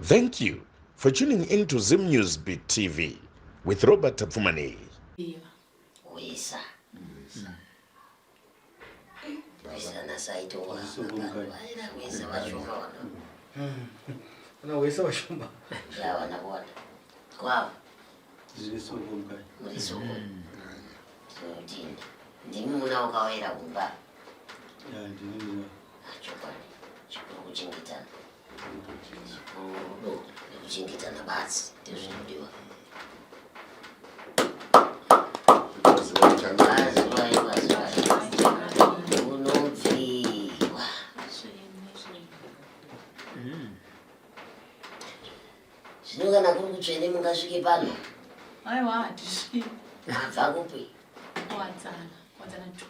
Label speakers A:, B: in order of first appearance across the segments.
A: Thank you for tuning in to Zim News Beat TV with Robert Tapfumaneyi.
B: Kuisa. Kuisa nasaito wa. Kuisa vashoma wana.
C: Ana wesa vashoma.
B: Ya wana kuwana. Kwavo.
C: Zviri soko mkai.
B: Muri soko. Tinotenda. Ndimi muna wakawera kumba.
C: Ya ndini muna.
B: Chokwadi. Chikuru kuchengetana. Chikuru rudo nekuchengetana badzi ndizvo zvinodiwa. Kwaziwai, kwaziwai. Unobviwa. Zvino kana kuri kutsvene mungasvike pano?
D: Aiwa hatisviki.
B: Mabva kupi?
D: Kuwadzana, kuwadzana two.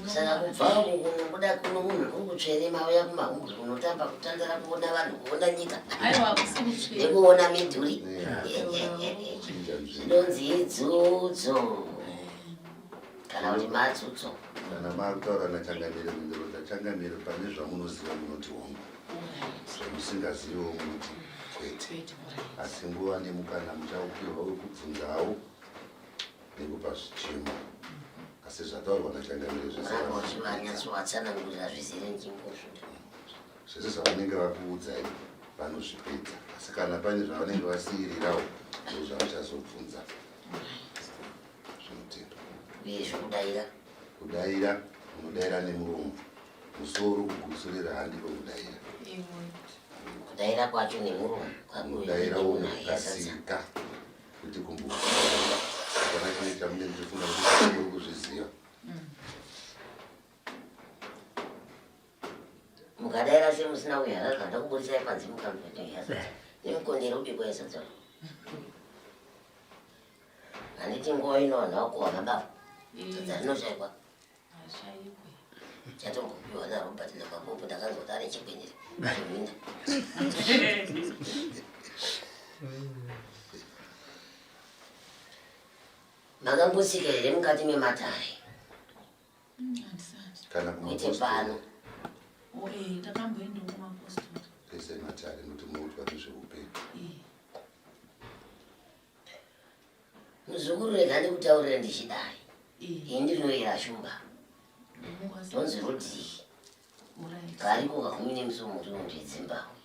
B: Saka kubva uku kunobuda kuno munhu kuri kutsvene mauya kumahumbwe kunotamba kutandara kuona vanhu kuona nyika.
D: Aiwa kusi kutsvene.
B: Nekuona midhuri. Zvinonzi idzudzo. Kana kuti madzudzo.
E: Kana makutaura nachangamire mhinduro dzachangamire pane zvamunoziva munoti hongu. Zvamusingaziviwo munoti kwete. Asi nguva nemukana muchaupihwa wekubvunzawo nekupa zvichemo. Asi zvataurwa nachangamire zvese
B: vanyatsovatsanangurira zvizere nzvimbo
E: zvese zvavanenge vakuudzai vanozvipedza. Asi kana pane zvavanenge vasiirirawo ndozvavachazobvunza. Zvinotendwa.
B: Uye zvekudaira?
E: Kudaira unodaira nemuromo. Musoro kugutsurira handiko kudaira.
B: Kudaira kwacho nemuromo
E: Kudaira unokasika kuti kumbokudaira. Kana chine chamunenge muchifunga kuti muri kuzviziva.
B: Mukadaira semusina kuyarara ndakuburitsai panze mukamboita nemukondero ubikwa yesadza. Handiti nguva ino vanhu vakuhwa mababa. Sadza rinoshaikwa. Chatombopiwa naRobert naMapopo ndakanzwa kuti ane chigwenyere chemunda. Makambotsika here mukati mematare?
E: Kana
B: Kwete pano.
D: Oh, eh, ndakamboenda kumapostori.
E: Pese matare nokuti munoudzwa nezveupenyu.
D: Eh.
B: Muzukuru rega ndikutaurire ndichidai. Ini ndinoyera shumba. Ndonzi rudii? Kariko kakumi nemusumo rinonzi Zimbabwe.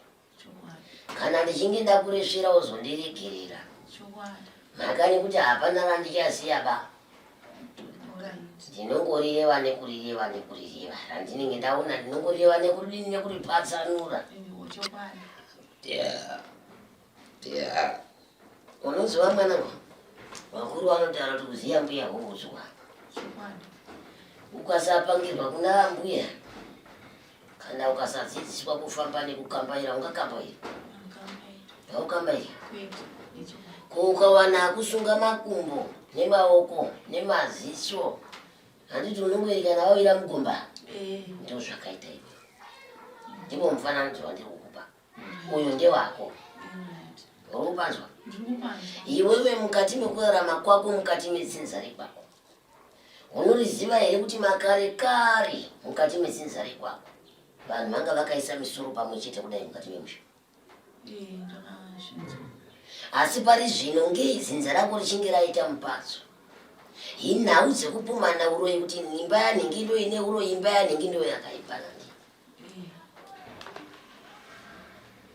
B: Kana ndichinge ndakuresvera wozondiregerera. Mhaka nekuti hapana randichasiya ba. Ndinongorireva nekurireva nekurireva. Randinenge ndaona ndinongorireva nekuridini nekuripatsanura. Yeah. Yeah. Unoziva mwanangu, vakuru vanotaura kuti kuziya mbuya huudzwa. Ukasapangirwa kuna mbuya kana ukasadzidziswa kufamba nekukambaira ungakambaira? Haukambairi. Ko ukawana akusunga makumbo nemaoko nemaziso handiti unongoerekana wawira mugomba?
D: Eh.
B: Ndozvakaita iwe. Ndipo mufananidzo wandiri kukupa. Uyu ndewako. Uri kupanzwa? Iwewe mukati mekurarama kwako mukati medzinza rekwako unoriziva here kuti makare kare mukati medzinza rekwako vanhu vanga vakaisa misoro pamwe chete kudai mukati memusha? Asi pari zvino ngei dzinza rako richinge raita mupatso? Inhau dzekupumana uroyi kuti imba yanhingi ndo ine uroyi, imba yanhingi ndo yakaipa.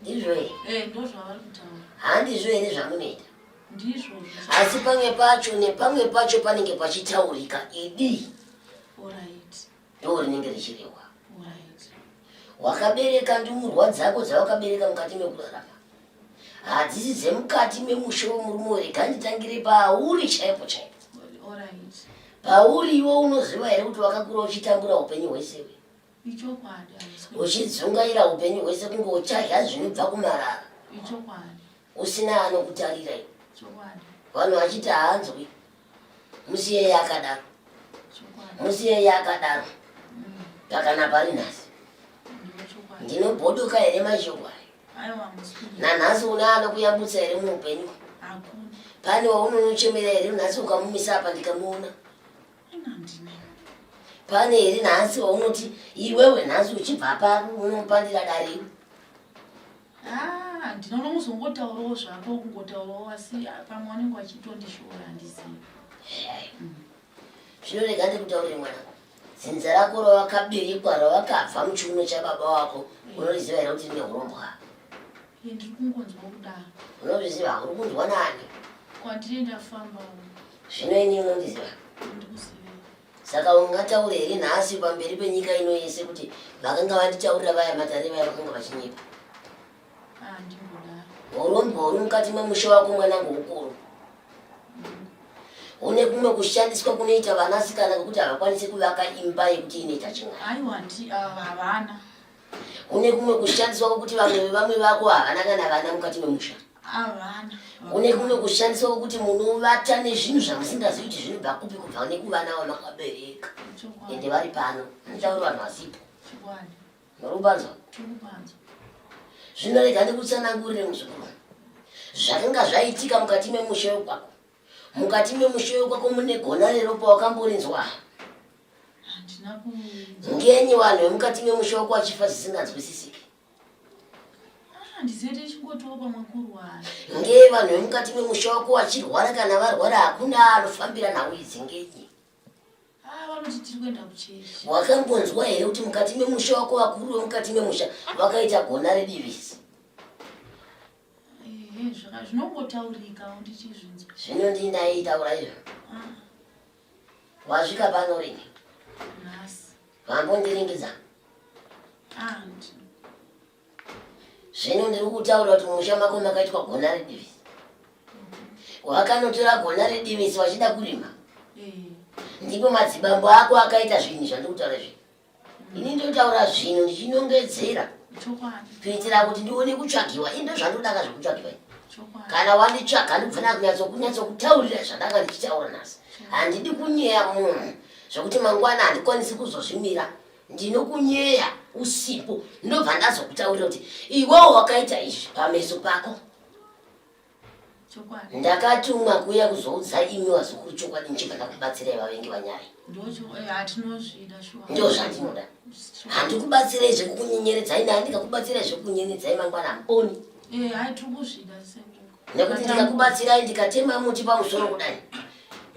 B: Ndizvo here?
D: Eh, ndozvavari kutaura.
B: Handizvo here zvamunoita?
D: Ndizvo.
B: Asi pamwe pacho nepamwe pacho panenge pachitaurika idi.
D: Alright.
B: Ndo rinenge richirehwa.
D: Alright.
B: Wakabereka ndumurwa dzako dzawakabereka mukati mekurarama. Hadzisi dzemukati memusha wemurume rega nditangire pauri chaipo chaipo.
D: Alright.
B: Pauri iwe unoziva here kuti wakakura uchitambura upenyu hwese we?
D: Ichokwadi.
B: Uchidzungaira upenyu hwese kunge uchadya zvinobva kumarara.
D: Ichokwadi.
B: Usina anokutarira iwe.
D: Chokwadi.
B: Vanhu vachiti haanzwi. Musiyei akadaro.
D: Chokwadi.
B: Musiyei akadaro. Pakana pari nhasi.
D: Chokwadi.
B: Ndinobodoka here mashoko ayo?
D: Aiwa musi.
B: Nanhasi una anokuyambutsa here muupenyu?
D: Hakuna.
B: Pane waunonochemera here nhasi ukamumisa apa ndikamuona?
D: Handina.
B: Pane here nhasi waunoti iwewe nhasi uchibva pano unopandira dare iwe?
D: Ah, ndinoona kuzongotaurawo zvako kungotaurawo asi ah, pamwe vanenge vachitondishora handizivi.
B: Zvino rega ndikutaurire mwanangu, dzinza rako rawakaberekwa rawakabva muchiuno chababa wako unoriziva here kuti rine hurombwa?
D: Ndiri kungonzwa kudaro.
B: Unozviziva? Uri kunzwa nani?
D: Kwandiri ndafambawo.
B: Zvino ini unondiziva?
D: Ndikuziva.
B: Saka ungataure here nhasi pamberi penyika ino yese kuti vakanga vanditaurira vaya matare vaya vakanga vachinyepa? Urombwa huri mukati memusha wako mwanangu hukuru. Une kumwe kushandiswa kunoita vanasikana kwekuti havakwanisi kuvaka imba yekuti inoita chimwari.
D: Aiwa ndi havana.
B: Une kumwe kushandiswa kwekuti vamwe vevamwe vako havana kana vana mukati memusha.
D: Havana.
B: Une kumwe kushandiswa kwekuti munovata nezvinhu zvamusingazivi kuti zvinobva kupi kubva nekuvana vamakabereka. Ende vari pano. Nditauri vanhu vasipo.
D: Chokwadi.
B: Murubanzwa? Zvino rega ndikutsanangurire muzukuru. Zvakanga zvaitika mukati memusha wekwako. Mukati memusha wekwako mune gona reropa wakamborinzwa. Ngenyi vanhu vemukati memusha wako vachifa zvisinganzwisisiki?
D: Ah,
B: Ngei vanhu vemukati memusha wako vachirwara kana varwara hakuna anofambira nhau idzi ngenyi?
D: Ah, vanoti tiri kuenda kuchechi.
B: Wakambonzwa here kuti mukati memusha wako vakuru vemukati memusha vakaita gona redivisi?
D: Ehe, zvinongotaurika ndichizvinzwa.
B: Zvino ndinaitaura izvo.
D: Ah.
B: Wasvika pano rini?
D: Nhasi.
B: Vambondiringidza?
D: Ah,
B: Zvino ndiri kutaura kuti musha mako makaitwa gona redivisi. Wakanotora gona redivisi wachida kurima.
D: Eh.
B: Ndipo madzibambo ako akaita zvinhu zvandiri kutaura izvi. Ini ndotaura zvinhu ndichinongedzera kuitira kuti ndione kutsvagiwa. Ini ndozvandodaka zvekutsvagiwa. Kana wanditsvaga ndibva kunyatsokutaurira zvandanga ndichitaura nhasi. Handidi kunyeya munhu zvekuti mangwana handikwanisi kuzozvimira. Ndinokunyeya usipo ndobva ndazokutaurira kuti iwewo wakaita izvi pameso pako. Ndakatumwa kuuya kuzoudza imi vazukuru chokwadi ndichibva ndakubatsirai vavengi vanyare.
D: Eh,
B: Ndozvandinoda. Handikubatsirai zvekukunyenyeredzai naye ndikakubatsirai zvekukunyenyeredzai mangwana hamuponi.
D: Eh,
B: Nekuti ndikakubatsirai ndikatema muti pamusoro kudai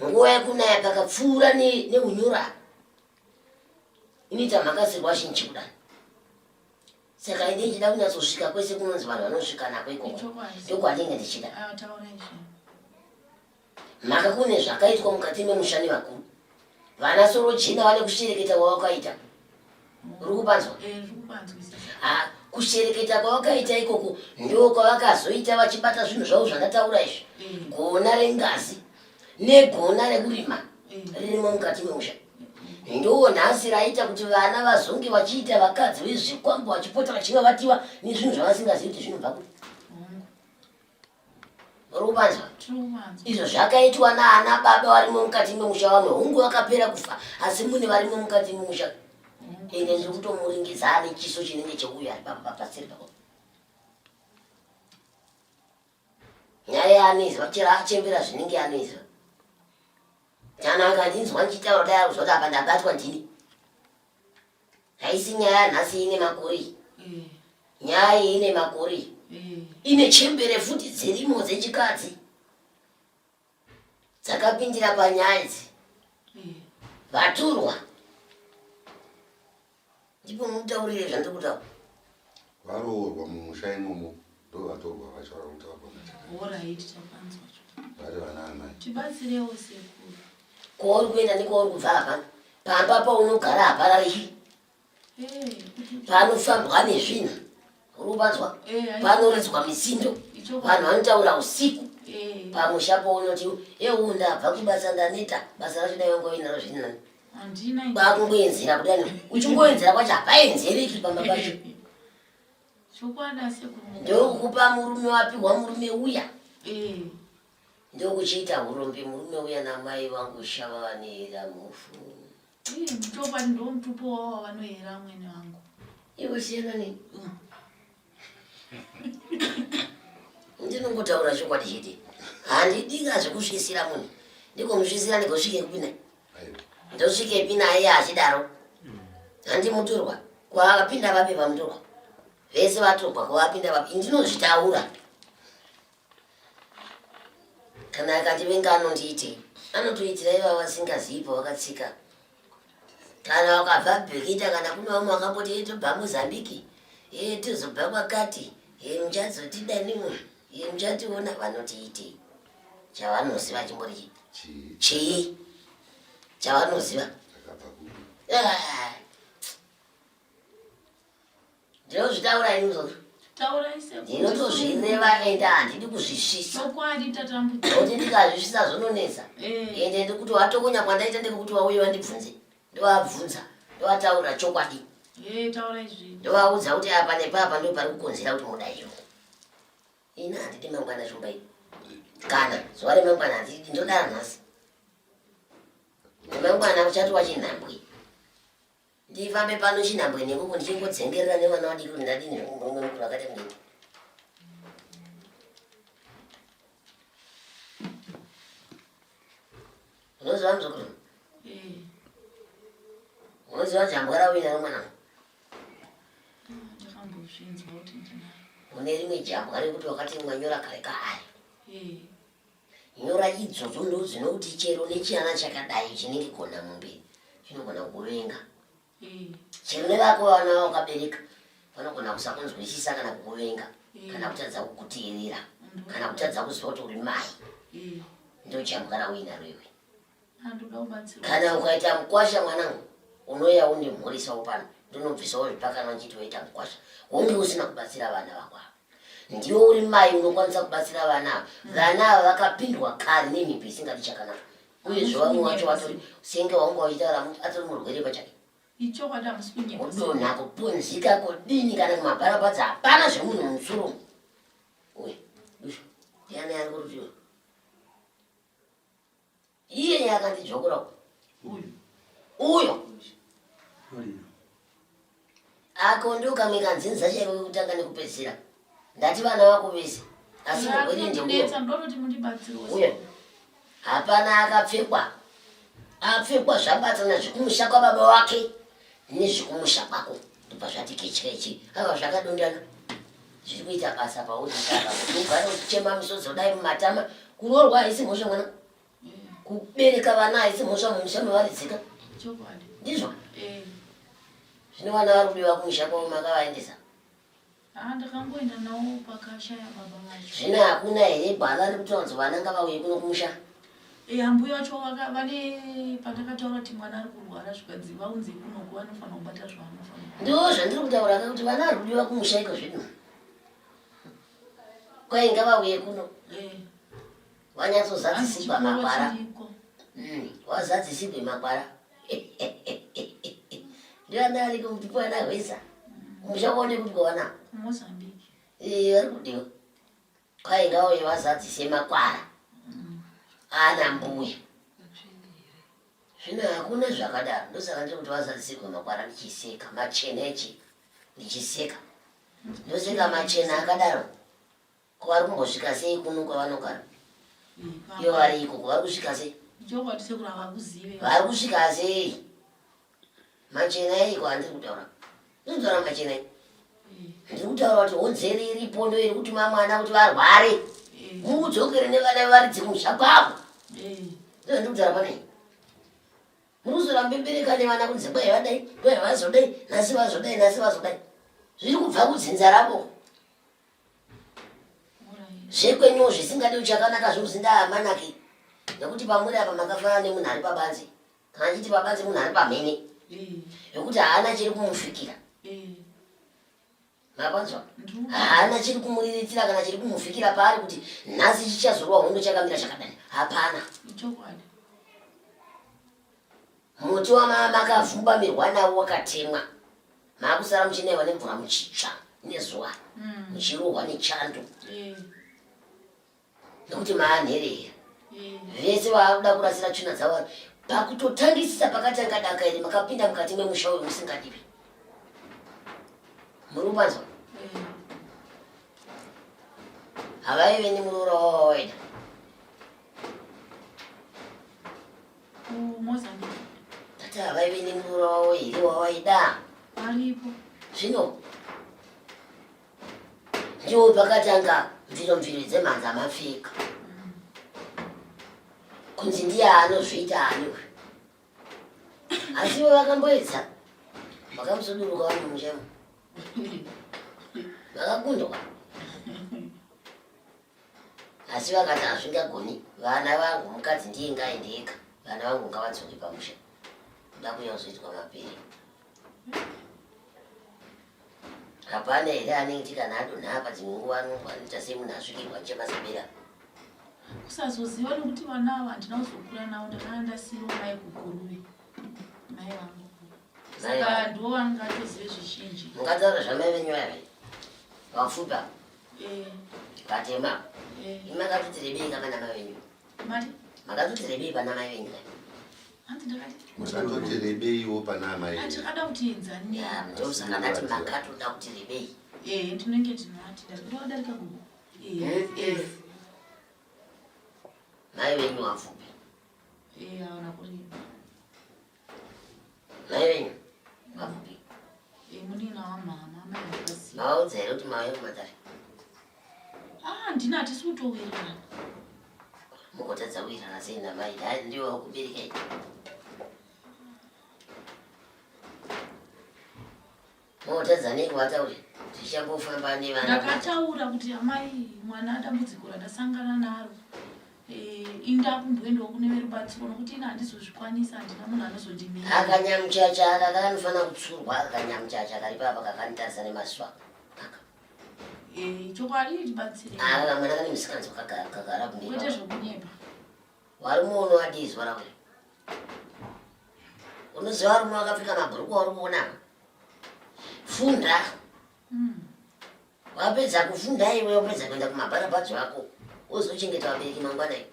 B: nguva yekunaya pakapfuura neunyura inoita mhakasirwa zhinji kudai saka ine ichida kunyatsosvika kwese kunonzi vanhu vanosvika nako ikoko ndokwandinge ndichida
D: ah,
B: mhaka kune zvakaitwa mukati memusha nevakuru vana sorojena vane kushereketa kwavakaita uri kupanzwa
D: eh,
B: ah, kushereketa kwavakaita ikoko ndo kwavakazoita vachibata zvinhu zvavo zvandataura izvi mm. gona rengazi negona rekurima mm. ririmo mukati memusha Ndoo nhasi raita kuti vana vazonge vachiita vakadzi vezvikwambo vachipota vachivavatiwa nezvinhu zvavasingazivi kuti zvinobva kupi. Uri kupanzwa? Izvo zvakaitwa naana baba varimo mukati memusha vamwe hungu vakapera kufa asi mune varimo mukati memusha. Ende ndiri kutomuringidza ane chiso chinenge cheuyo ari paseri pako. Nyaya yaanoiziva chero achembera zvinenge anoiziva. Kana akandinzwa ndichitaura dai akuzwa kuti apa ndabatwa ndini. Haisi nyaya nhasi ine makore.
D: Eh.
B: Nyaya iyi ine makore.
D: Eh.
B: Ine chembere futi dzirimo dzechikadzi. Dzakapindira panyaya idzi.
D: Eh.
B: Vaturwa. Ndipo mutaurire zvandiri kutaura.
E: Varoorwa mumusha imomo ndovatorwa vacho vari kutaurwa naChakanaka.
D: Horaiti tapanzwa.
E: Vari vana amai.
D: Tibatsirewo sekuru.
B: Kwauri kuenda nekwauri kubva hapana. Pamba paunogara haparariki.
D: Eh,
B: Panofambwa nezvinhu. Uri kupanzwa?
D: Eh,
B: Panoridzwa misindo. Vanhu vanotaura usiku.
D: Eh.
B: Pamusha paunoti ewu ndabva kubasa ndaneta. Basa racho dai wanga uinaro zviri nani.
D: Handina.
B: Kwakungoenzera kudani. Uchingoenzera kwacho hapaenzereki pamba pacho.
D: Chokwadi asekuru.
B: Ndokupa murume wapihwa murume uya.
D: Eh.
B: Ndokuchiita hurombe murume uya namai vangu shava vanoera mufu.
D: Eh, chokwadi ndo mutupo wavo wavanoera amwene vangu.
B: Iwe siyana neni. Ndinongotaura chokwadi chete. Handidika zvekusvisira munhu. Ndikomusvisira ndigosvike kupi naye? Ndosvikepi naye achidaro? Handimutorwa. Kwaakapinda vapi pamutorwa? Vese vatogwa kwavapinda vapi ndinozvitaura. Kana akandivenga anondiitei? Anotoitira ivava vasingazivi pavakatsika. Kana wakabva Bhikita kana kune vamwe vakamboti "Eh, tobva Mozambique, eh, tozobva kwakati, eh, muchazotidaniwo, eh, muchationa vanotiitei? Chavanoziva chimbori chii?
E: Chii
B: Chii? Chavanoziva?
E: Takabva kupi?
B: Ah. Ndinozvitaura ini muzukuru.
D: Taurai sekuru.
B: Ndinotozvireva ende handidi kuzvisvisa.
D: Chokwadi tatambudzika.
B: Nokuti ndikazvisvisa zvinonetsa.
D: Eh.
B: Ende ndikuti watokonya kwandaita ndekuti wauye vandibvunze. Ndovabvunza, ndovataurira chokwadi.
D: Eh, taurai zvenyu.
B: Ndovaudza kuti apa nepapa ndo pari kukonzera kuti mudaiwo. Ini handidi mangwana shumba iyi. Kana zuva remangwana handidi ndodara nhasi. Nemangwana uchatova chinhambwe. Ndifambe pano chinhambwe nekuku ndichingodzengerera nevana vadiki kuti ndadini zvangu murume mukuru akati kudini. Unoziva muzukuru?
D: Eh.
B: Unoziva jambwa rauinaro mwanangu?
D: Ndakambozvinzwa kuti ndinaro.
B: Une rimwe jambwa rekuti wakati mwanyora kare kaari.
D: Eh.
B: Nyora idzodzo ndodzinokuti chero nechiana chakadai chinenge gona mombe chinogona kukuvenga.
D: Eh.
B: Chero nevako vana vawakabereka vanogona kusakunzwisisa kana kukuvenga kana kutadza kukuteerera kana kutadza kuziva kuti uri mai.
D: Eh.
B: Ndojambwa rauinaro iwe.
D: Andoda kubatsirwa.
B: Kana ukaita mukwasha mwanangu unouya undimhorisawo pano ndinobvisawo zvipakanwa ndichiti waita mukwasha hunge usina kubatsira vana vako ava. Ndiwe uri mai unokwanisa kubatsira vana ava. Vana ava vakapindwa kare nemhepo isingadi chakanaka. Uyezve vamwe vacho vatori senge waunga uchitaura atori murwere pachake.
D: Ichokwadi hamusi kunyepa.
B: Kudonha kupunzika kudini kana kumabharabhadza hapana zvemunhu musoro. Uye dushu ndiani ari kurutiwa? Iye akandidzvokora
D: uyu.
B: Uyo. Ako ndo kamwe kanzinza chaiko kekutanga nekupedzisira. Ndati vana vako vese. Asi murwere ndeuyo.
D: Ndinetsa ndinototi mundibatsirewo.
B: Uyo. Hapana akapfekwa. Apfekwa zvabatana zvekumusha kwababa wake nezvekumusha kwako. Ndobva zvati kechekeche. Ava zvakadondana. Zviri kuita basa pauri saka kuti ugare uchichema misodzi kudai mumatama. Kuroorwa haisi mhosva mwana. Kubereka vana haisi mhosva mumusha mavaridzika.
D: Chokwadi.
B: Ndizvo?
D: Eh.
B: Zvino vana vari kudiwa kumusha kwavo makavaendesa.
D: Ah, ndakangoenda nawo pakashaya baba vacho.
B: Zvino hakuna here gwara rekuti vanzi vana ngavauye kuno kumusha?
D: Eh, ambuya vacho vane pandakataura kuti mwana ari kurwara zvikanzi vaunze kunoku vanofanira kubata zvavanofanira.
B: Ndoo zvandiri kutaura ka kuti vana vari kudiwa kumusha iko zvino. Kwai ngavauye kuno.
D: Eh.
B: Wanyatsozadzisigwa makwara.
D: Chiriko.
B: Wazadzisigwe makwara. Ndiana ari kumutupo ana hwesa. Kumusha kwaone kuti kwawana.
D: KuMozambique.
B: Eh, vari kudiwa. Kwai ngavauye vazadzise makwara. Ana mbuya. Zvino hakuna zvakadaro. Ndosaka ndiri kuti vazadzisigwe makwara ndichiseka. Machena echi ndichiseka. Ndoseka machena akadaro. Ko vari kumbosvika sei kuno kwavanogara? Iyo vari ikoko vari kusvika sei?
D: Chokwadi sekuru havakuzive.
B: Vari kusvika sei? Machena eiko andiri kutaura? Ndiri kutaura machena ei. Ndiri kutaura kuti honzeri iripo ndo iri kutuma mwana kuti varware. Mudzokere nevana varidzi kumusha kwavo. Ndizvo ndiri kutaura panei. Muri kuzorambe nevana kunze kwai vadai, kwai vazodai, nhasi vazodai, nhasi vazodai. Zviri kubva kudzinza ravo. Zvekwenyuwo zvisingadi chakanaka zvinozi ndamanaki. Nekuti pamuri apa makafanana nemunhu ari pabanze. Kana ndichiti pabanze munhu ari pamhene. Nekuti haana chiri kumufikira. Mapanzwa? Haana chiri kumuriritira kana chiri kumufikira paari kuti nhasi chichazorwa hondo chakamira chakadai. Hapana.
D: Ichokwadi.
B: Muti wamakavhumbamirwa nawo wakatemwa. Maakusara muchinaiwa nemvura muchitsva nezuva. Muchirohwa nechando. Nekuti maanherera. Vese vaakuda kurasira tsvina dzavo pakutotangisisa pakatanga daka iri makapinda mukati memusha uyu musingadiwi. Muri kupanzwa? Havaive nemuroora wavo wawaida.
D: KuMozambique.
B: Tati havaive nemuroora wavo here wawaida?
D: Aripo.
B: Zvino Ndipo pakatanga mviro mviro dzemhanza mapfeka. Kunzi ndiye anozviita ani uyu. Asi ivo vakamboedza vakamusuduruka vari mumusha vakakundwa. Asi vakati hazvingagoni vana vangu mukadzi ndiye ngaende ega vana vangu ngavadzoke pamusha. Kuda kuya kuzoitwa mapere. Hapana here anenge kana adonha apa dzimwe nguva anoita semunhu asvikirwa chemasebera.
D: Kusazoziva nekuti vana ava handina kuzokura navo ndakanga ndasiiwa mai kuguruve mai vangu saka ndivo vangatozive zvizhinji.
B: Mungataura zvamai venyu vaya vaya vafupi ava eh. vatema eh. imi makatoti rebei kavana mai venyu
D: Mari?
B: Makatoti rebei pana mai venyu kai?
D: Hanzi ndakati.
E: Makatoti rebeiwo pana amai venyu.
D: Takada kuti enzani.
B: Ya, ndosaka ndati makatoda kuti rebei.
D: Eh, tinenge tinati ndakadarika gogo. Eh, eh.
B: Mai venyu wafupi.
D: Eh, hawana kureba.
B: Mai venyu vafupi.
D: Eh, munina wamama amai vakaziva.
B: Mavaudza here kuti mauya kumatare?
D: Ah, ndina hatisi kutowirirana.
B: Mukotadza kuwirirana sei namai? Dai ndiwo wakuberekai. Motadza nei kuvataurira? Tichangofamba nevana.
D: Ndakataura kuti amai mwana dambudziko randasangana naro eh, indakumboendawo kune verubatsiro nokuti ini handizozvikwanisa handina munhu anozondimira.
B: Akanyamuchacha aka kanofanira kutsurwa akanyamuchacha kari papa kakanitarisa nemaziso aka. Aka.
D: Eh, chokwadi tibatsire.
B: Aka kamwana kane misikanzwa kagara kumberi.
D: Kwete zvokunyepa.
B: Varume unoadii zuva rako iri? Unoziva varume vakapfeka mabhurukwa uri kuona? Funda. Wapedza kufunda iwe wapedza kuenda kumabharabhadzo ako wozochengeta vabereki mangwana iwe.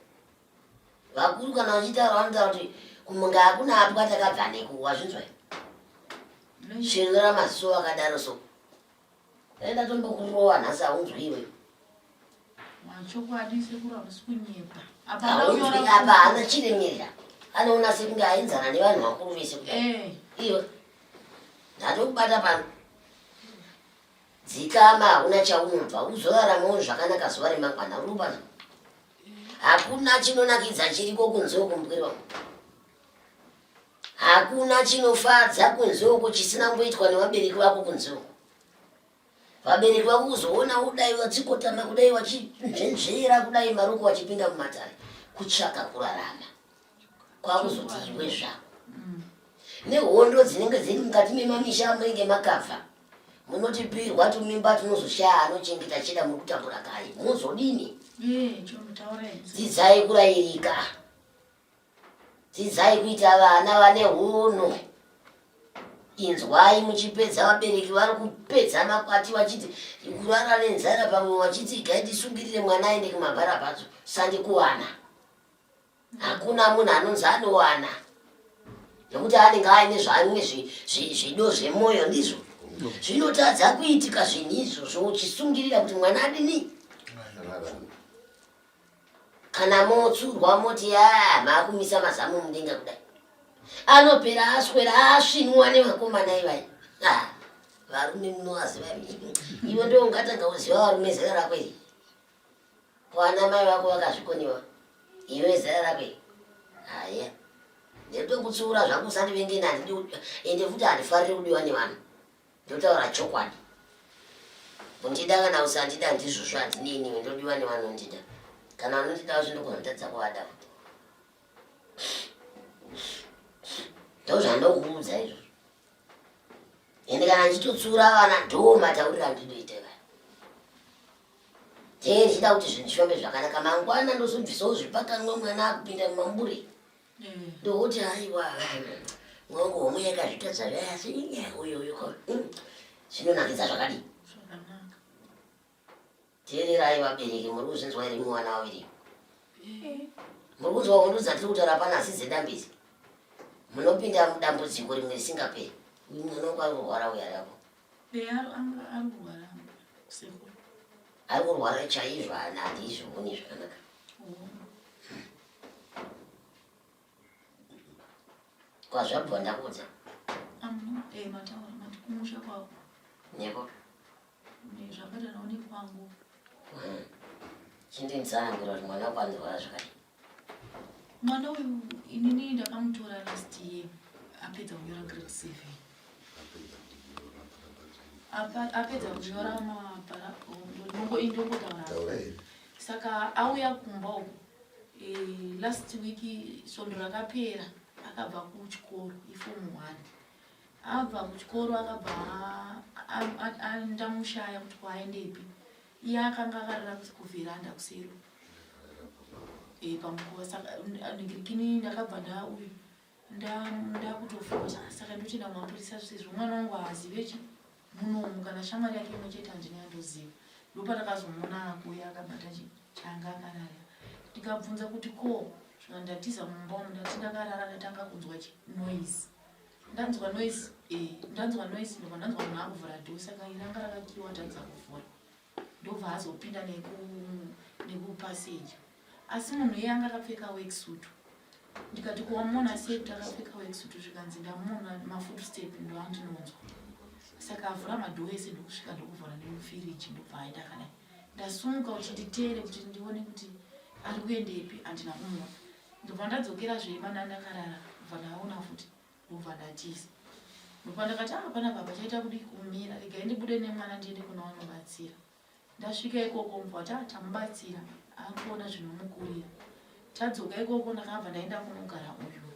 B: Vakuru kana vachitaura vanotaura kuti kumunga hakuna apwa takabva neko wazvinzwa here? Svinura maziso akadaro so. Dai ndatombokurowa nhasi haunzwi iwe.
D: Machokwadi sekuru hamusi kunyepa. Apa
B: Haunzwi apa haana chiremerera. Anoona sekunge aenzana nevanhu vakuru vese kudai.
D: Eh.
B: Iwe. Ndatokubata pano. Dzikama hauna chaunobva uzoraramawo zvakanaka zuva remangwana uri kupano. Hakuna chinonakidza chiriko kunze uku mupwere wangu. Hakuna chinofadza kunze uku chisina kumboitwa nevabereki vako kunze uku. Vabereki vako kuzoona kudai vachikotama kudai vachinzvenzvera kudai maroko vachipinda mumatare kutsvaka kurarama kwakuzoti iwe zvako nehondo dzinenge dziri mukati memamisha amunenge makabva munotipirwa tumimba tunozoshaya anochengeta cheda muri kutambura kai mozodini
D: eh,
B: dzidzai kurairika Dzidzai kuita vana vane hunhu. Inzwai muchipedza vabereki vari kupedza makwati vachiti kurara nenzara pamwe vachiti igai tisungirire mwana aende kumabharabhadzo sandi kuwana. Hakuna munhu anonzi anowana nekuti anenge aine zvaimwe zvido zvemwoyo ndizvo zvinotadza kuitika zvinhu izvozvo uchisungirira kuti mwana adini Kana motsurwa moti yaa maakumisa mazamu mudenga kudai. Anopera aswera asvinwa nevakomana ivai. Ah, varume munovaziva imi. Iwe ndiwe ungatanga kuziva varume zera rako iri. Kwana mai vako vakazvikoniwa. Iwe zera rako iri. Haya. Ndinotokutsiura zvangu usandivenge handidi ende futi handifariri kudiwa nevanhu. Ndotaura chokwadi. Kundida kana usandida ndizvozvo handinei newe ndodiwa nevanondida. Kana vanondida vacho ndokuzonditadza kuvada futi. Ndozvandokuudza izvozvo. Ende kana ndichitotsiura vana ndo matauriro andinoita vaya. Tee ndichida kuti zvinhu zvifambe zvakanaka mangwana ndozobvisawo zvipakanwa mwana akupinda mumambure. Ndokuti haiwa mwangu homwe yakazvitadza zvaye asi uyu uyu ko zvinonakidza zvakadii teererai vabereki muri kuzvinzwa here mwana waviri muri kunzwa hondo dzatiri kutaura pana asi dzedambizi munopinda mudambudziko rimwe risingaperi uyu mwana wangu ari kurwara uyu ari apo ari kurwara chaizvo handizvioni zvakanaka Kwazvabva ndakuudza.
D: Eh, mataura mati kumusha kwavo.
B: Neko.
D: Zvabatanawo nekwangu.
B: Chindinzanangura kuti mwana wako anorwara zvakadii.
D: Mwana uyu inini ndakamutora last year apedza kunyora grade 7. Apedza kunyora mabhara indongotaura. Saka auya kumba uku eh, last week svondo rakapera akabva kuchikoro ifomu 1 Abva kuchikoro akabva ndamushaya kuti kwaaendepi. Iye akanga akarara kuveranda kusero e, pamukova saka ndikini ndakabva ndauyu ndakutofunga saka ndotoenda kumapurisa sezvo mwana wangu haazive chi munomu kana shamwari yake imwe chete handina yandoziva ndopandakazomuona akuuya akabata chi changa akarara ndikabvunza kuti ko zvika ndatiza mumba umu ndati ndakarara ndatanga kunzwa chi noise Ndanzwa noise eh, ndanzwa noise ndobva ndanzwa munhu akuvhura door saka ranga rakakiwa atadza kuvhura ndobva azopinda neku nekupassage asi munhu iye anga akapfeka worksuit ndikati kuwamuona sei kuti akapfeka worksuit zvikanzi ndamuona mafootstep ndoandinonzwa saka avhura madhoo ese ndokusvika ndokuvhura nemufiriji ndobva aenda akadai ndasumuka kuti nditeere kuti ndione kuti ari kuendepi handina kumuona Ndobva ndadzokera zve pana ndakarara ndobva ndaona futi ndobva ndatiza. Ndopandakati ah panapa pachaita kudii kumira regai ndibude nemwana ndiende kuna vanobatsira. Ndasvika ikoko mbva vati ah tamubatsira akuona zvinomukurira. Tadzoka ikoko ndakabva ndaenda kunogara uyu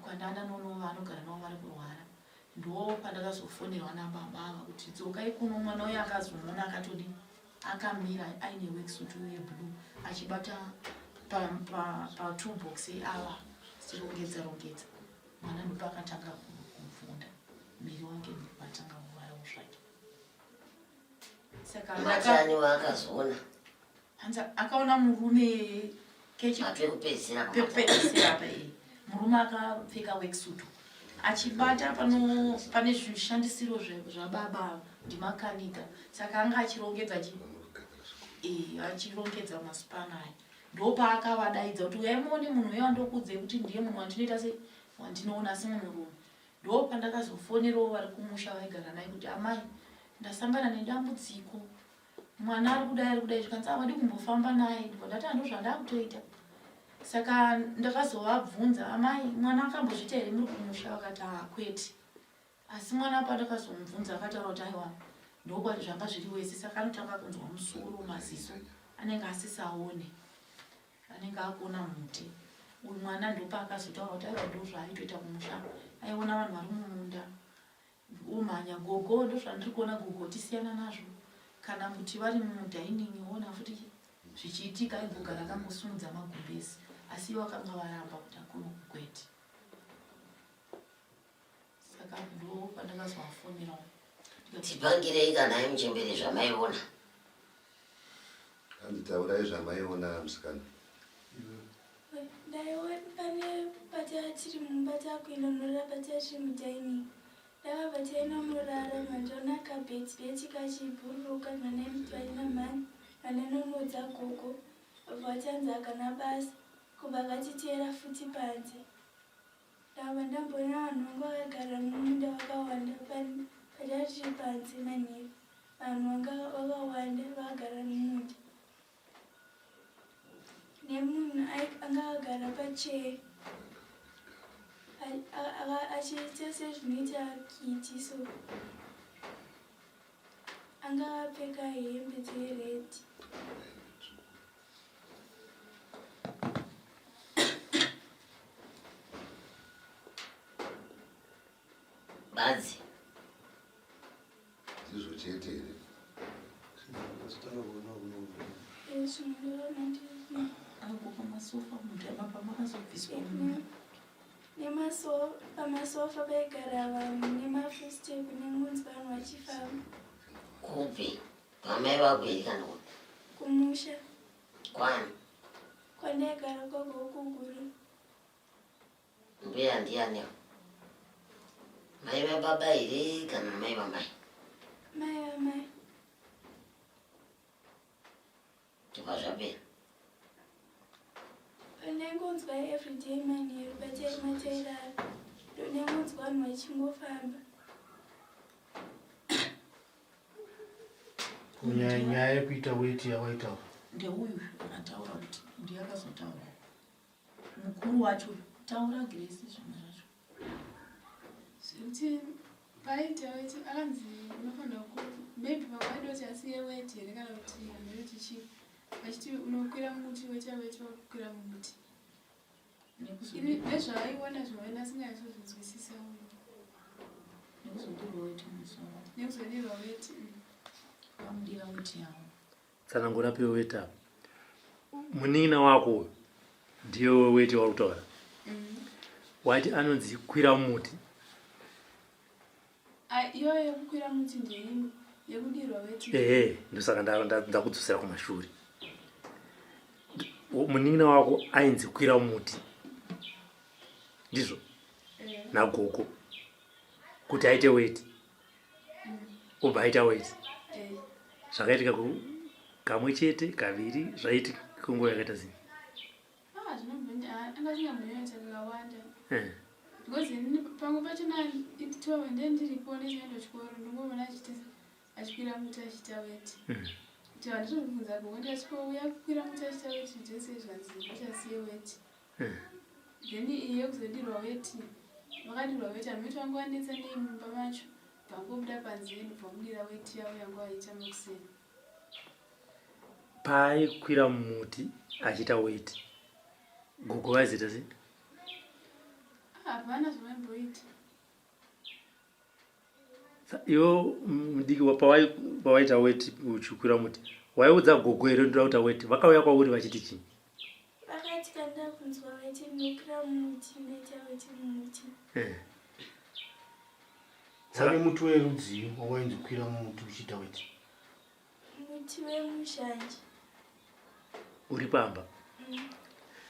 D: kwandanda nonova anogara navo vari kurwara ndopandakazofonerwa nababa ava kuti dzokai kuno mwana uyo akazomuona akatodii akamira aine worksuit yeblue achibata patoolbox pa, pa ava achirongedza rongedza mwana ndipo akatanga kubvunda miri wake ndipo atanga kuvarawo zvake
B: saka matani waakazoona
D: hanzi akaona murume
B: kechipekupedzisira
D: pekupedzisira apa iyi murume akapfeka worksuit achibata pano pane zvishandisiro zvababa ndimakanika saka anga achirongedza chi eh, achirongedza masipana aya ndopaakavadaidza kuti uyai muone munhu uya wandokuudzai kuti ndiye munhu wandinoita se wandinoona asi munhurume ndopandakazofonerawo vari kumusha vaigara naye kuti amai ndasangana nedambudziko mwana ari kudai ari kudai zvikanzi awadi ah, kumbofamba naye ndibva ndati ando zvandakutoita saka ndakazovabvunza amai mwana akambozviita here muri kumusha vakati hakwete ah, asi mwana pandakazomubvunza akataura kuti aiwa ndokwati zvanga zviri wese saka anotanga kunzwa musoro maziso anenge asisaone anenge akuona muti uyu mwana ndopaakazotaura kuti aiwa ndozvaaitoita kumusha aiona vanhu vari mumunda Womhanya gogo ndozvandiri kuona gogo tisiyana nazvo kana kuti vari mudining woona futi zvichiitika aigogara akangosimudza magumbezi asi ivo vakanga varamba kuti akuno kukwete saka ndo pandakazovafonerawo
B: Tipangirei kana nhai muchembere zvamaiona.
E: Hanzi taurai zvamaiona musikana.
F: Ndaiona pane patiri mumba takuenda unorara patiri mudining. Ndakabva taenda unorara mandiona kabheti bheti kachibhururuka mwana mhani vanenonoudza gogo vabva vatanzi hakana basa kubva katiteera futi panze. Ndakabva ndamboona vanhu vanga vakagara mumunda vakawanda patiri panze manheru vanhu vanga vakawanda vakagara mumunda nemunhu anga akagara pachair achiita sezvinoita kiti so anga akapfeka hembe dzered
B: Badzi.
E: Ndizvo chete here?
F: Pamasofa paigara vanhu nemafootstep nengunzi vanhu vachifamba.
B: Kupi? Pamai vako here kana kupi?
F: Kumusha.
B: Kwani?
F: Kwandaigara kwagogo
B: Mbuya ndiani? Mai vababa here kana mai vamai?
F: Mai vamai.
B: Tobva zvapera.
F: Pandaingonzwa everyday manheru patairara ndondangonzwa vanhu vachingofamba.
C: Nyaya yekuita weti yawaitaura
D: ndeuyu akataura kuti ndiye akazotaura mukuru wacho taura Grace zvimwe zvacho.
F: Zvekuti paita weti akanzi unofanira ku maybe vamwe vaida kuti asiye weti here kana kuti hameno kuti chii vachiti unokwira mumuti woita weti wakukwira mumuti Ini nezvaaiona zvimwe ndasinganyatsozinzwisisa uyu.
D: Nekuzodirwa weti mumusoro.
F: Nekuzodirwa weti.
D: Vamudira weti yavo.
G: Tsanangura pewe weti apa. Munin'ina wako uyu ndiye weti wauri kutaura. Wati anonzi kwira muti.
F: Iyoyo yekukwira muti ndeimwe yekudirwa weti.
G: Ehe, ndosaka ndakudzosera kumashure. Munin'ina wako ainzi kwira muti. Ndizvo?
F: Eh.
G: Nagogo. Kuti aite weti. Obva aita weti.
F: Eh.
G: Zvakaitika kamwe chete, kaviri, zvaitika kunguva yakaita sei?
F: Ah, zvinobvunja, anga asingambonyanyoita kakawanda.
G: Eh.
F: Because inini pamwe pachona itova ndiye ndiripo ndichienda kuchikoro ndingoona achiti achikwira muti achiita weti. Kuti handitobvunza gogo ndikati ko uya kukwira muti achiita weti zvese zvanzi ndichasiye weti. Then iyi yekuzodirwa weti vakadirwa weti hameno vanga vanetsa nei mumba macho bvangobuda panze ndobva vamudira weti yavo yanga vaita makuseni.
G: Paaikwira mumuti achiita weti gogo vaizoita sei?
F: Hapana zvavaimboita.
G: Iwe mudiki pawaita weti uchikwira muti waiudza gogo here ndoda kuita weti vakauya kwauri vachiti chii?
F: Vakati kana ndakunzwa weti ndinokwira mumuti ndoita weti mumuti.
G: Eh.
C: Waive muti werudzii wawainzi kwira mumuti uchiita weti?
F: Muti wemushanje.
G: Uri pamba?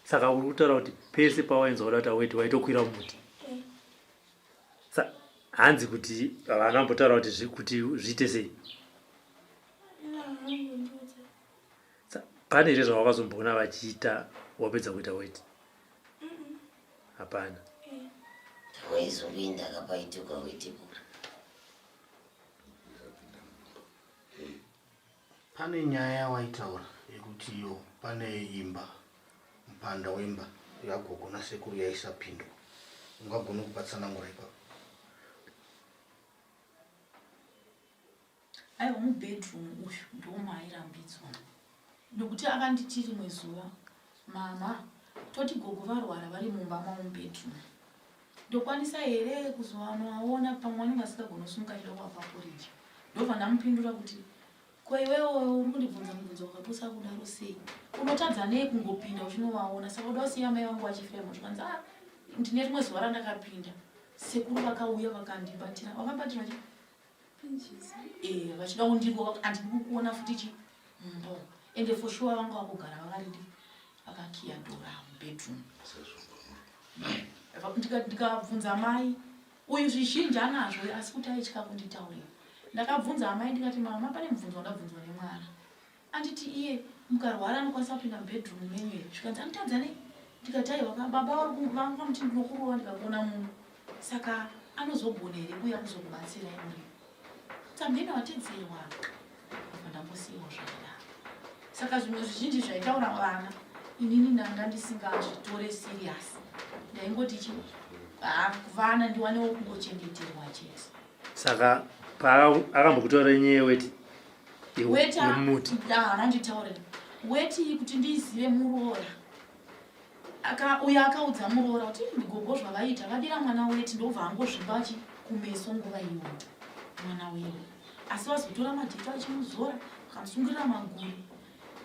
G: Saka uri kutaura kuti pese pawainzwa kuda kuita weti waitokwira mumuti?
F: Eh.
G: Sa hanzi kuti havana kumbotaura kuti kuti zviite sei?
F: Havana
G: Sa pane here zvawakazomboona vachiita wapedza kuita weti? Hapana.
F: Eh.
B: Waizopinda kapaituka weti kura.
C: Pane nyaya yawaitaura yekuti iyo pane imba mupanda wemba yagogo nasekuru yaisapindwa. Ungagona kupa tsanangura ipapo?
D: Aiwa mubedroom uyu ndomairambidzwa nekuti akanditi rimwe zuva mama toti gogo varwara vari mumba mavo mubedroom ndokwanisa here kuzovanovaona pamwe vanenge vasingagoni kusimuka achida kuvapa poriji ndobva ndamupindura kuti ko iwewe uri kundibvunza mubvunzo wakapusa kudaro sei unotadza nei kungopinda uchinovaona saka uda kusiya mai vangu vachifira mo zvikanzi ah ndine rimwe zuva randakapinda sekuru vakauya vakandibatira vakabatira chi Eh, vachida kundirova handidi kukuona futi chi mumba umu ende for sure vanga vakugara vakaridi vakakiya dora mubedroom ndikabvunza mai uyu zvizhinji anazvo asi kuti aitya kunditaurira ndakabvunza amai ndikati mama pane mubvunzo wandabvunzwa nemwana Anditi iye mukarwara anokwanisa kupinda mubedroom menyu here? Zvikanzi anotadza nei? Ndikati aiwa ka baba vanga vamuti ndinokurova ndikakuona muno saka anozogona here kuuya kuzokubatsirai muri tamheno watedzerwa apa ndambosiyiwa zvakadaro saka zvimwe zvizhinji zvaitaura vana inini ndanga ndisingazvitore serious ndaingoti chi vana ndiwanewo kungochengeterwa chete
G: Saka paakambokutaura nyaya yeweti yemuti
D: haana weti iyi kuti ndiizive muroora uyo akaudza muroora kuti gogo zvavaita vadira mwana weti ndobva angozvimba chi kumeso nguva iyoyo mwana wewe asi vazotora madhita vachimuzora vakamusungirira maguru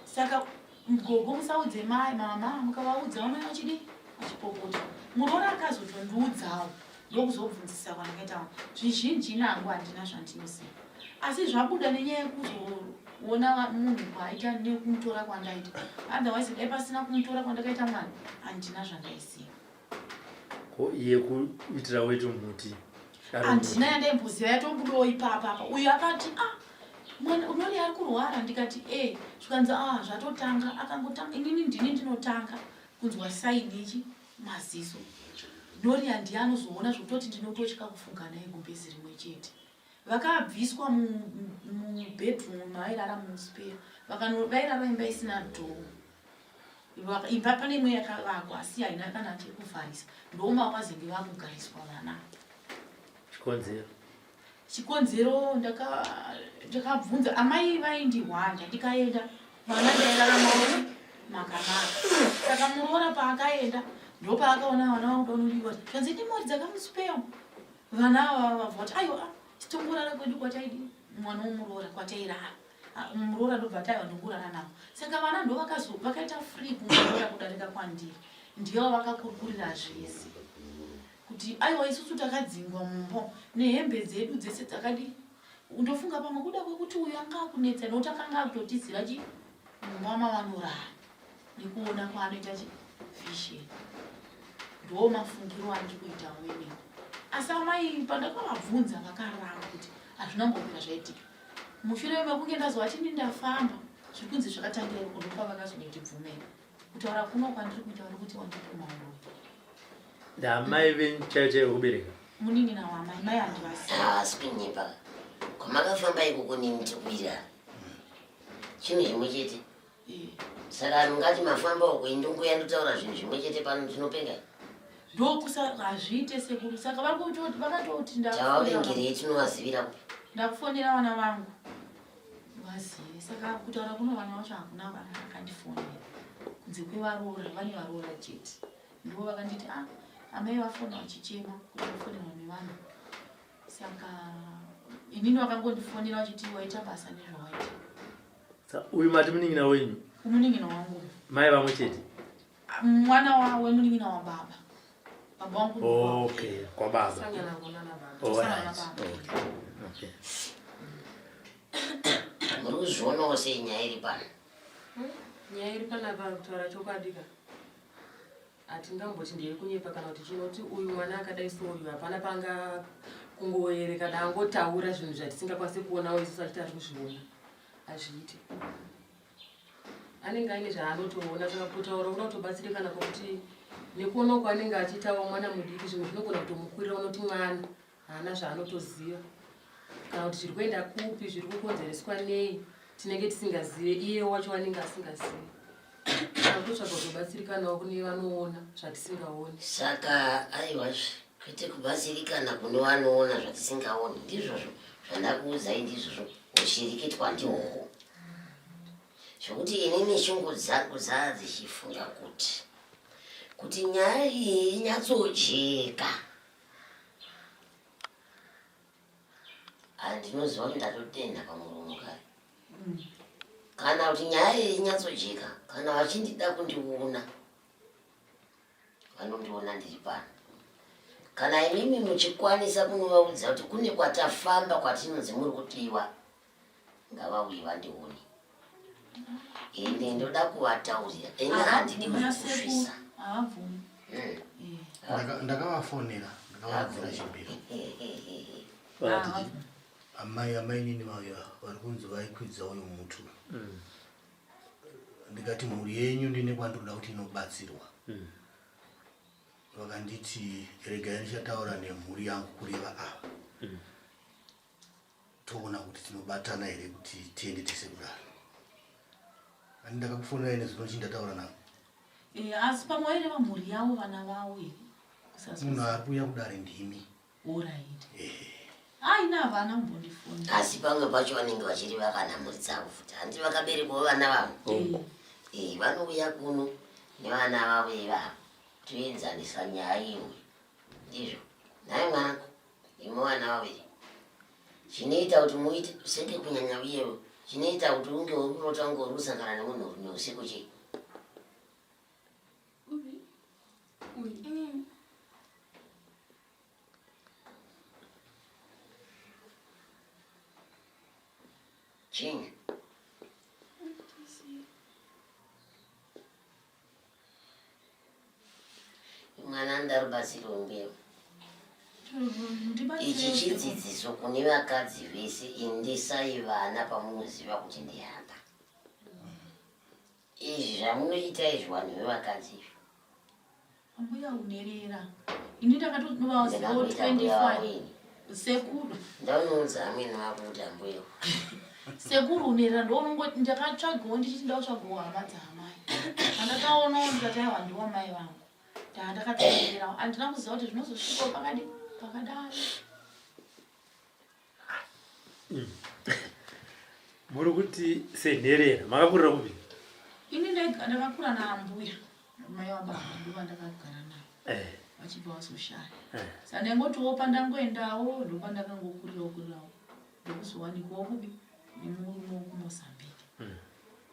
D: saka Gogo musaudze mai mama mukavaudza vanouya vachidi vachipopota. Muroora akazotondiudzawo ndokuzobvunzisa kwandakaita zvizhinji nangu handina zvandinoziva asi zvabuda nenyaya yekuzoona munhu kwaaita nekumutora kwandaita otherwise dai pasina kumutora kwandakaita mwana handina zvandaiziva.
G: Ko iye kuitira wetu muti
D: handina yandaimboziva yatombudawo ipapa apa uyu akati ah mwana unoni ari kurwara ndikati e eh, zvikanzi ah zvatotanga akangotanga inini ndini ndinotanga kunzwa saini ichi maziso noria ndiye anozoona zvekutoti ndinototya kufunga naye gumbezi rimwe chete. Vakabviswa mubedroom maairara muspare, vairara imba isina dhoo. Imba pane imwe yakavakwa asi haina kana chekuvharisa, ndomavazenge vakugariswa vana.
G: Chikonzero?
D: Chikonzero ndakabvunza amai vaindihwanda, ndikaenda vana ndairara navo makanaka. Saka muroora paakaenda ndopaakaona vana vangu donodiwa, zvanzi ndimori dzakamusipeya vana ava vabva vati aiwa ah, titongorara kwedu kwataidi mwana womuroora kwatairara. Ah, muroora ndobva ati aiwa ndongorara navo. Saka vana ndo vakaita free kumuroora kudarika kwandiri, ndivo vakakurukurira zvese kuti aiwa isusu takadzingwa mumba nehembe dzedu dzese dzakadi. Ndofunga pamwe kuda kwekuti uyu anga akunetsa nekuti akanga akutotizira chi mumba mavanorara nekuona kwaanoita chi vision. Ndo mafungiro andiri kuita inini. Asi amai pandakavabvunza vakaramba kuti hazvina kumbobvira zvaitika. Mushure mekunge ndazovati ini ndafamba zvikunzi zvakatangira ikoko ndopavakazondibvumira. Kutaura kuno kwandiri kuita uri kuti wandipuma uroyi.
G: Ndamai venyu chaiyo chaiyo kubereka.
D: Munin'ina wamai, mai handivasi.
B: Haasi kunyepa. Kwamakafamba ikoko neni tiri kuwirirana. Chinhu chimwe chete.
D: Eh.
B: Saka mungati mafamba uko indungu yandotaura zvinhu zvimwe chete pano tinopenga.
D: Ndokusa hazviite sekuru. Saka vakatoti
B: ndavavengerei tinovazivira kupi?
D: Ndakufonera vana vangu. Vazive. Saka kutaura kuno vana vacho hakuna vana vakandifonera. Kunze kwevaroora, vane varoora chete. Ndivo vakanditi ah amai vafona vachichema kuti vafonerwa nevanhu. Saka inini vakangondifonera vachiti waita basa nezvawaita.
G: Sa uyu mati munin'ina wenyu?
D: Munin'ina wangu.
G: Mai vamwe chete?
D: Mwana wemunin'ina wababa. Baba wangu.
G: Okay, kwababa.
H: Sangana nana baba.
G: Oh,
D: Tosangana
G: right.
D: baba.
G: Okay. Okay.
B: Muri kuzvionawo sei nyaya iri pano?
H: Nyaya iri panapa kutaura chokwadi ka. Hatingamboti ndeyekunyepa kana kuti chinoti uyu mwana akadai so uyu hapana panga kungoerekana angotaura zvinhu zvatisingakwanisi kuonawo isusu achiti ari kuzviona. Hazviiti. Anenge aine zvaanotoona, saka kutaura kuda kutobatsirikana kwekuti nekuona uko anenge achiitawo mwana mudiki zvimwe zvinogona kutomukurira, unoti mwana haana zvaanotoziva kana kuti zviri kuenda kupi, zviri kukonzereswa nei, tinenge tisingazive, iye wacho anenge asingazivi. Saka kutotsvaga kutobatsirikanawo kune vanoona zvatisingaoni.
B: Saka aiwazve kwete kubatsirikana kune vanoona zvatisingaoni, ndizvozvo zvandakuudzai, ndizvozvo ushirikitwa ndihwohwo zvekuti inini shungu dzangu dzaa dzichifunga kuti nyaya iyi inyatsojeka. Andinoziva kuti ndatodenha pamuromo kare. Kana kuti nyaya iyi inyatsojeka, kana vachindida kundiona vanondiona ndiri pano. Kana imimi muchikwanisa kunovaudza kuti kune kwatafamba kwatinonzi muri kudiwa, ngavauye vandione. Ende ndoda kuvataurira, ini handidi kuzvikusvisa.
D: Havabvumi.
C: Ndakavafonera, ndakavaridzira chimbiro.
G: Vakati chii?
C: Amai, amainini vaya vari kunzi vaikwidza uyu mutu. Ndikati mhuri yenyu ndine kwandinoda kuti inobatsirwa. Vakanditi regai ndichataura nemhuri yangu kureva ava. Toona kuti tinobatana here kuti tiende tese kudaro. Ani ndakakufonerai nezuro ndachindataura navo.
D: Asi pamwe vaireva mhuri yavo vana vavo here?
C: Munhu ari kuuya kudare ndimi.
D: Alright. Aina havana kumbondifonera.
B: Asi pamwe pacho vanenge vachireva kana mhuri dzavo futi. Hanti vakaberekwawo vana vavo. Vanouya kuno nevana vavo ivavo. Toenzanisa nyaya imwe. Ndizvo. Nhai mwanangu, imi vana vaviri. Chinoita kuti muite senge kunyanya uyewo chinoita kuti unge uri kurota unge uri kusangana nemunhu usiku chii? Chinyi? Mwana anoda rubatsiro mbuya. Ichi chidzidziso kune vakadzi vese, endesai vana pamunoziva kuti ndihamba. Izvi zvamunoita izvi vanhu vevakadzi izvi.
D: Ambuya unerera. Ini ndakatovaziva 25. Sekuru.
B: Ndaunoudza amwene wako kuti ambuya.
D: Sekuru nherera ndounongoti ndakatsvagawo ndichiti ndakutsvagawo hama dzaamai. Pandakaonawo ndikati aiwa ndiwo mai vangu. Ndandakateererawo handina kuziva kuti zvinozosvikawo pakadi pakadai.
G: Muri kuti senherera makakurira kupi?
D: Ini ndakakura naambuya mai wababa ndovandakagara navo eh. vachibva vazoshaya eh. saka ndaingotiwo pandangoendawo ndopandakangokurirawo kurirawo ndokuzowanikwawo kupi nemurume wekumozambique hmm.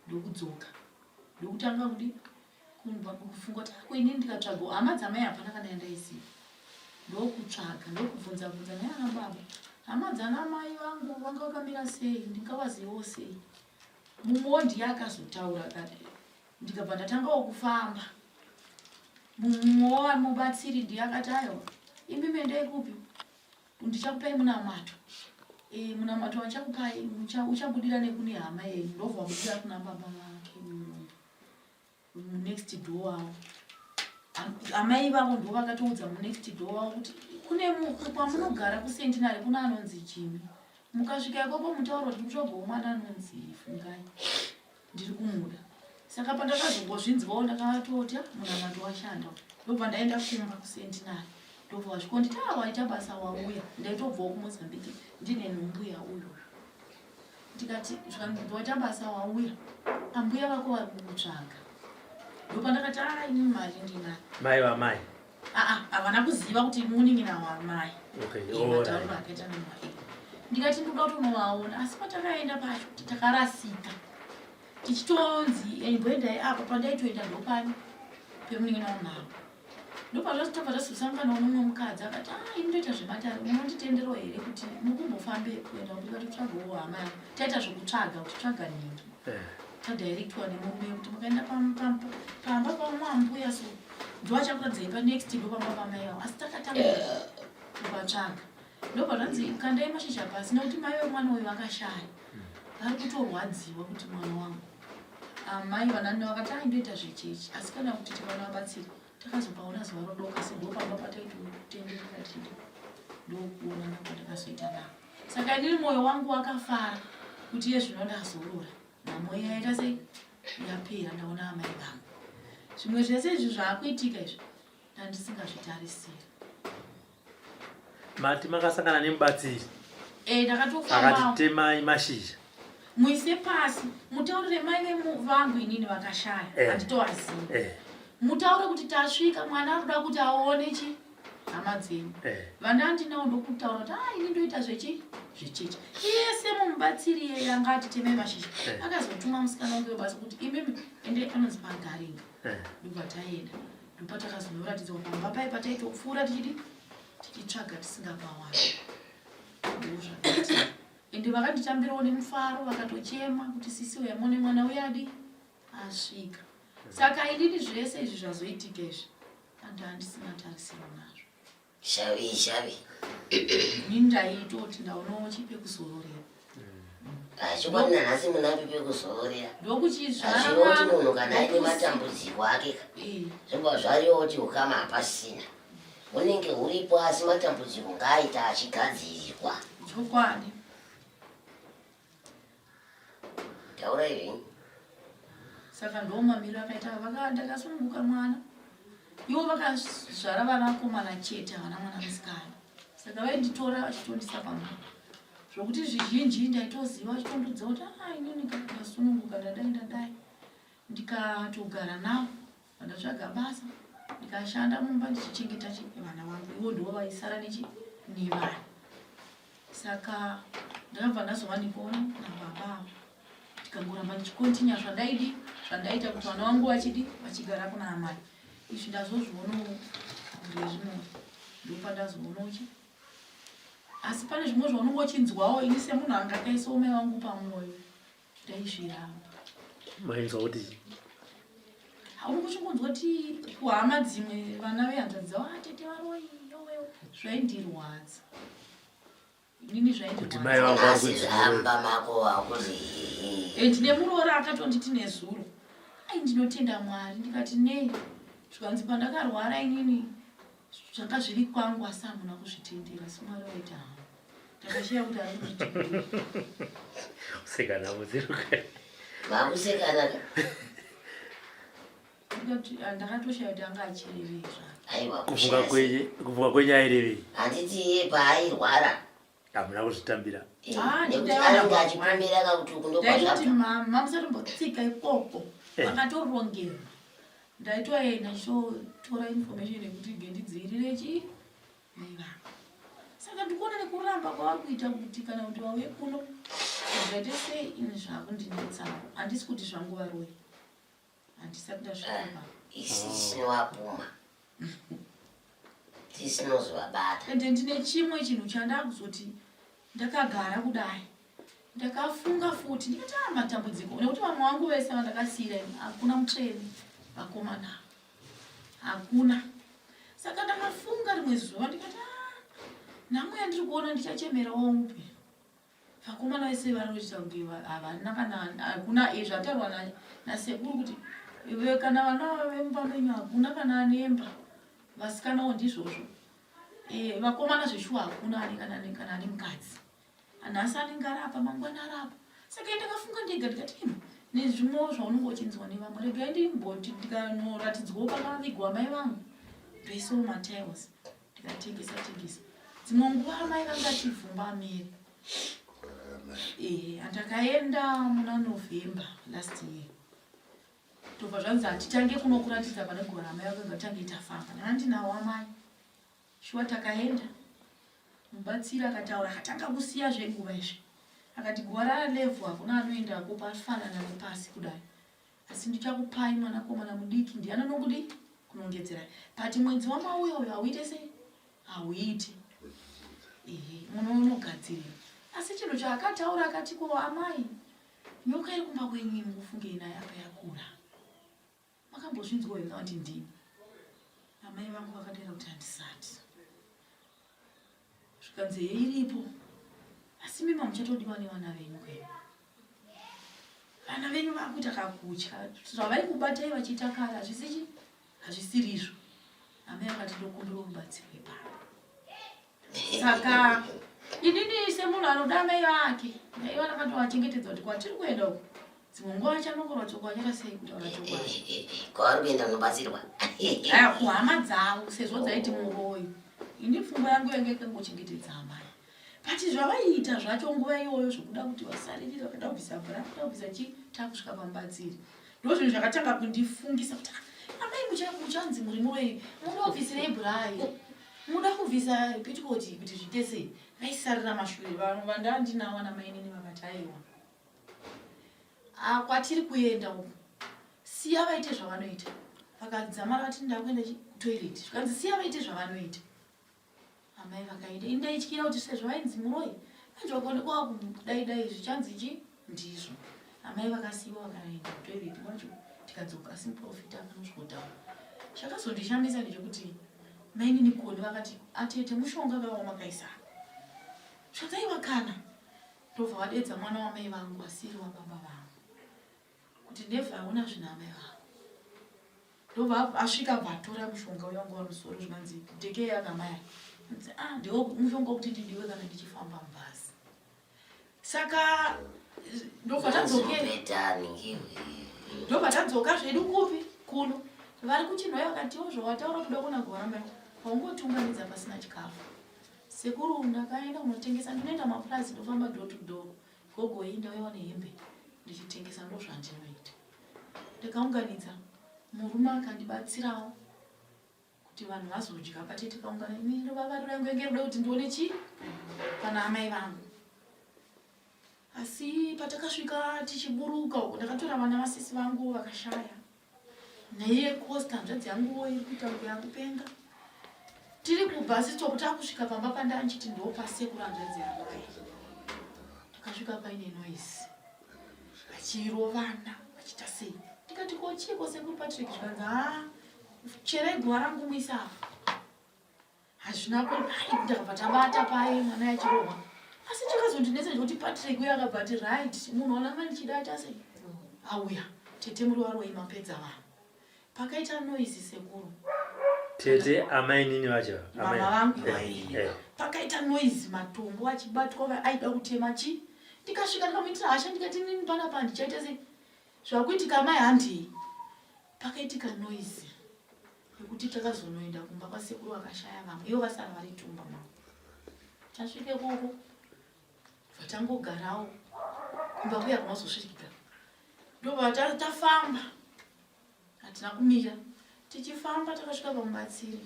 D: ndokudzoka ndokutanga kudi kufunga kuti ako inini ndikatsvaga hama dzamai hapana kana yandaiziva ndokutsvaga ndokubvunza bvunza naye ana baba hama dzana mai vangu vanga vakamira sei ndingavazivawo sei mumwewo ndiye akazotaura akati ndikabva ndatangawo kufamba mumwewo mubatsiri ndiye akati aiwa imi mendei kupi ndichakupai munamato e, munamato wachakupai uchabudira nekune hama yenyu ndobva wabudira kuna baba vake munext door wavo amai vavo ndo vakatoudza munext door wavo kuti kune kwamunogara kusentinary kuna anonzi jimi mukasvika ikoko mutauro kuti mutsvagowo mwana anonzi fungai ndiri kumuda saka pandakazongozvinzwawo ndakatotya munamato washanda ndobva ndaenda kumba kusentinary ndobva vasvikonditi a ah, waita basa wauya ndaitobvawo kumozambique ndine nhumbu yauyoyo ndikati zvikanzi waita basa wauya ambuya vako vari kukutsvaga ndopandakati a ah, ini mari ndinayo
G: mai vamai
D: aa ah, havana kuziva kuti munin'ina wamai matauriro akaita nemai ndikati ndoda kuti unovaona asi patakaenda pacho takarasika tichitonzi imboendai apa pandaitoenda ndopani pemunin'ina wamama ndopazvazotobva tazosanganawo nomumwe mukadzi akati a ah, ini ndoita zvematare munonditenderawo here kuti mukumbofambe kuenda kuti vatotsvagawo hama yangu taita zvekutsvaga kuti tsvaga nhingi eh. tadirectwa nemurume kuti mukaenda pamba pamwe ambuya so ndovachakuradzai panext ndopamba pamai vavo asi takatanga kuvatsvaga ndobva zvanzi kandai mashizha pasi nekuti mai vemwana uyu vakashaya vari kutorwadziwa kuti mwana wangu amai vanani vakati ai ndoita zvechechi asi kana kuti tivana vabatsiri takazopaona zuva rodoka so ndopamba pataitotenderera tiri ndokuonana kwatakazoita navo saka inini mwoyo wangu wakafara kuti iye zvino ndazorora nhamo iya yaita sei yapera ndaona amai vangu zvimwe zvese izvi zvaakuitika izvi ndandisingazvitarisiri
G: Mati makasangana nemubatsiri.
D: Eh, ndakatofamba.
G: Akati temai mashizha.
D: Muise pasi, mutaurire mai vangu inini vakashaya, eh. handitovazivi. Eh. Mutaure kuti tasvika mwana arikuda kuti aone chi hama dzenyu. Eh. Vandandinawo ndokutaura kuti ah ini ndoita zvechi zvechechi. Iye semubatsiri iye anga ati temai mashizha. Eh. Akazotuma musikana wangu webasa kuti imimi ende anonzi pagaringa. Eh. Ndobva taenda. Ndopatakazonoratidzwa pamba paye pataitopfuura tichidi tichitsvaga tisingapawani. Ndozvakaita. Ende vakanditambirawo nemufaro vakatochema kuti sisi uya mone mwana uya adi asvika. Saka inini zvese izvi zvazoitika izvi and handisina tarisiro nazvo.
B: Shavi shavi.
D: Ini ndaitoti ndaonawo chipekuzororera.
B: Chokwadi nanhasi munapi pekuzororera.
D: Ndokuchizvara
B: Hazvirevo kuti munhu kana aine matambudziko ake ka.
D: Eh.
B: Zvobva zvareva kuti ukama hapasisina. Hunenge huripo asi matambudziko ngaaita achigadzirirwa.
D: Chokwadi.
B: Taurai zvenyu.
D: Saka ndo mamiro akaita vaka ndakasununguka mwana. Ivo vakazvara vanakomana chete havana mwana musikana. Saka vainditora vachitondisa pamba. Zvokuti zvizhinji ndaitoziva vachitondudza kuti ah inini ndasununguka ndadai ndadai. Ndikatogara navo ndatsvaga basa ndikashanda mumba ndichichengeta vana vangu ivo ndivo vaisara nechi nevana. Saka ndakabva ndazowanikwawo nababa avo tikangoramba ndichikontinya zvandaidi zvandaita kuti vana vangu vachidi vachigara kuna amai izvi ndazozvionawo gore rino ndopandazoonawo chi asi pane zvimwe zvaunonge uchinzwawo ini semunhu anga akaisawo mai vangu pamwoyo ndaizviramba
G: mainzwa kuti
D: hauri kuchingonzwa kuti kuhama dzimwe vana vehanzvadzi dzavo atete ah, varoyi yoweyo zvaindirwadza inini
G: kuti mai vangu vari
B: kunzi hamba mako wakuzi
D: eh, ndine muroora akatonditi nezuro ai ndinotenda mwari ndikati nei zvikanzi pandakarwara inini zvanga zviri kwangu asi hamuna kuzvitendera asi mwari waita havo. Ndakashaya kuti ari kuti
G: Kusekana muziruka.
B: Vakusekana ka.
D: Ndikati ah, ndakatoshaya kuti anga achirevei zvake.
B: Aiwa
G: Kufunga
B: kushaya.
G: kwenye kufunga kwenye airevei.
B: Handiti iye paairwara.
G: Hamuna kuzvitambira.
B: Eh,
D: Ah,
B: nekuti
D: ndaiona
B: anenge
D: baba.
B: achipomera kakuti uku
D: Ndaitoti
B: ndokwazvabva.
D: mama musatombotsika ikoko.
G: Eh.
D: Vakatorongera. Ndaitoenda ndichitotora information yekuti gendidzivirire chii mai vangu. Saka ndikuona nekuramba kwavari kuita kuti kana kuti vauye kuno zvaite sei ini zvakundinetsawo. Handisi kuti zvangu varoyi. Handisati ndasvika
B: Ah,
D: ipapo.
B: Isi tisinowapuma. Tisinozovabata.
D: Ende ndine chimwe chinhu chandakuzoti ndakagara kudai ndakafunga futi ndikati a matambudziko nekuti vamwe vangu vese vandakasiira ini hakuna mutsvene vakomana hakuna saka ndakafunga rimwe zuva ndikati a nhamo yandiri kuona ndichachemerawo upi vakomana vese vanoita kunge havana kana hakuna eh, zvataurwa nasekuru kuti kana vana vemumba menyu hakuna kana anemba vasikanawo ndizvozvo eh, vakomana zveshuwa hakuna ane kana kana ane mukadzi nhasi anenge arapa mangwana arapa saka ndakafunga ndega ndikati imo nezvimwewo zvaunenge uchinzwa nevamwe regai ndimboti ndikanoratidzwawo pakavigwa mai vangu ndoisawo matiles ndikatengesa tengesa dzimwe nguva amai vangativhumbamire ehe andakaenda muna november last year tobva zvanzi hatitange kunokuratidza pane gore amai vake ngatange tafamba ndandinawo amai shuwa takaenda mubatsiri akataura akatanga kusiya zvenguva izvi akati guva ralevhu hakuna anoendako pafanana nepasi kudai Asi ndichakupai mwanakomana mudiki ndiani anokudii kunongedzerai but mwedzi wamauya uyo hauite sei hauiti ehe munonogadzirira asi chinhu chaakataura akati ko amai nyoka iri kumba kwenyu imi kufungei naye apa yakura makambozvinzwa here kana kuti ndini amai vangu vakadaira kuti handisati zvikanzi iripo asi mima muchatodiwa nevana venyu kwenyu vana venyu vakuita kakutya zvavaikubatai vachiita kare hazvisichi hazvisirizvo amai akati ndokumbira rubatsiro ipapa saka inini semunhu anoda amai vake ndaiva ndakatovachengetedza kuti kwatiri kuenda uku dzimwe nguva vachanongorwa chokwadi achaita sei kutaura chokwadi
B: kwavari kuenda unobatsirwa
D: aya kuhama dzavo sezvo dzaiti muroyi ini pfungwa yangu yange ikangochengetedza amai But zvavaiita zvacho nguva iyoyo zvekuda kuti vasaririra vakada kubvisa bra kuda kubvisa chii takusvika pamubatsiri ndozvinhu zvakatanga kundifungisa kuti ah, amai muchanzi muri muroyi muda kubvisirei brai muda kubvisa pitikoti kuti zviite sei vaisarira mashure vanhu vandandinawo ana mainini vakati aiwa ah, kwatiri kuenda uku siya vaite zvavanoita vakadzamara vati ndakuenda kutoilet zvikanzi siya vaite zvavanoita Amai vakaenda ini ndaityira kuti sezvo vainzi muroyi manje vakaonekwa kudai dai zvichanzi chi ndizvo. Amai vakasiiwa vakaenda kutoilet kwacho tikadzoka asi muprofita akanosvikotaura. Chakazondishamisa ndechekuti mainini Koni vakati atete mushonga ka wamakaisa apa. Zvikanzi aiwa kana ndobva vadeedza mwana wamai vangu asiri wababa vangu kuti never hauna zvina amai vako. Ndobva asvika abva atora mushonga uya wanga wamusoro zvikanzi tekei akamaya. Anzi ah ndiwo mushonga wekuti ndidiwe kana ndichifamba mubhazi. Saka ndobva tadzokera. Ndobva tadzoka zvedu kupi kuno. Vari kuchinhoyi vakatiwo zvawataura kuda kuona guva ramai waungotiunganidza pasina chikafu. Sekuru ndakaenda kunotengesa ndinoenda mapurazi ndofamba door to door. Gogo iyi ndauyawo nehembe ndichitengesa ndozvandinoita. Ndakaunganidza murume akandibatsirawo kuti vanhu vazodya pate tikaungana ini ndovavariro yangu yange irikuda kuti ndione chii pana amai vangu asi patakasvika tichiburuka uko ndakatora vana vasisi vangu vakashaya naiye costa hanzvadzi yanguwo iri kuita kunge yakupenga tiri kubhasi stop takusvika pamba pandanchiti ndopasekuru hanzvadzi yangu takasvika paine noise vachirovana vachiita sei ndikati ko chiiko sekuru patrick zvikanzi haa cherai guva rangu muisa apa hazvina ai ndakabva tabata paye mwana yachirohwa asi chakazondinetsa ndekuti patrick uye akabva ati right munhu wananga ndichida aita sei auya tete muri varoyi mapedza vanhu pakaita noise sekuru
G: tete amainini vacho
D: mama vangu eh, eh. Pakaita noise matombo achibatwa aida kutema chi. Ndikasvika ndikamuitira hasha ndikati nini panapa handichaita sei. Zvakuitika amai handei. Pakaitika noise yekuti takazonoenda kumba kwasekuru vakashaya vamwe ivo vasara vari tumba mavo. Tasvike koko vatangogarawo kumba kuya kunozosvikika ndobva tafamba hatina kumira tichifamba takasvika pamubatsiri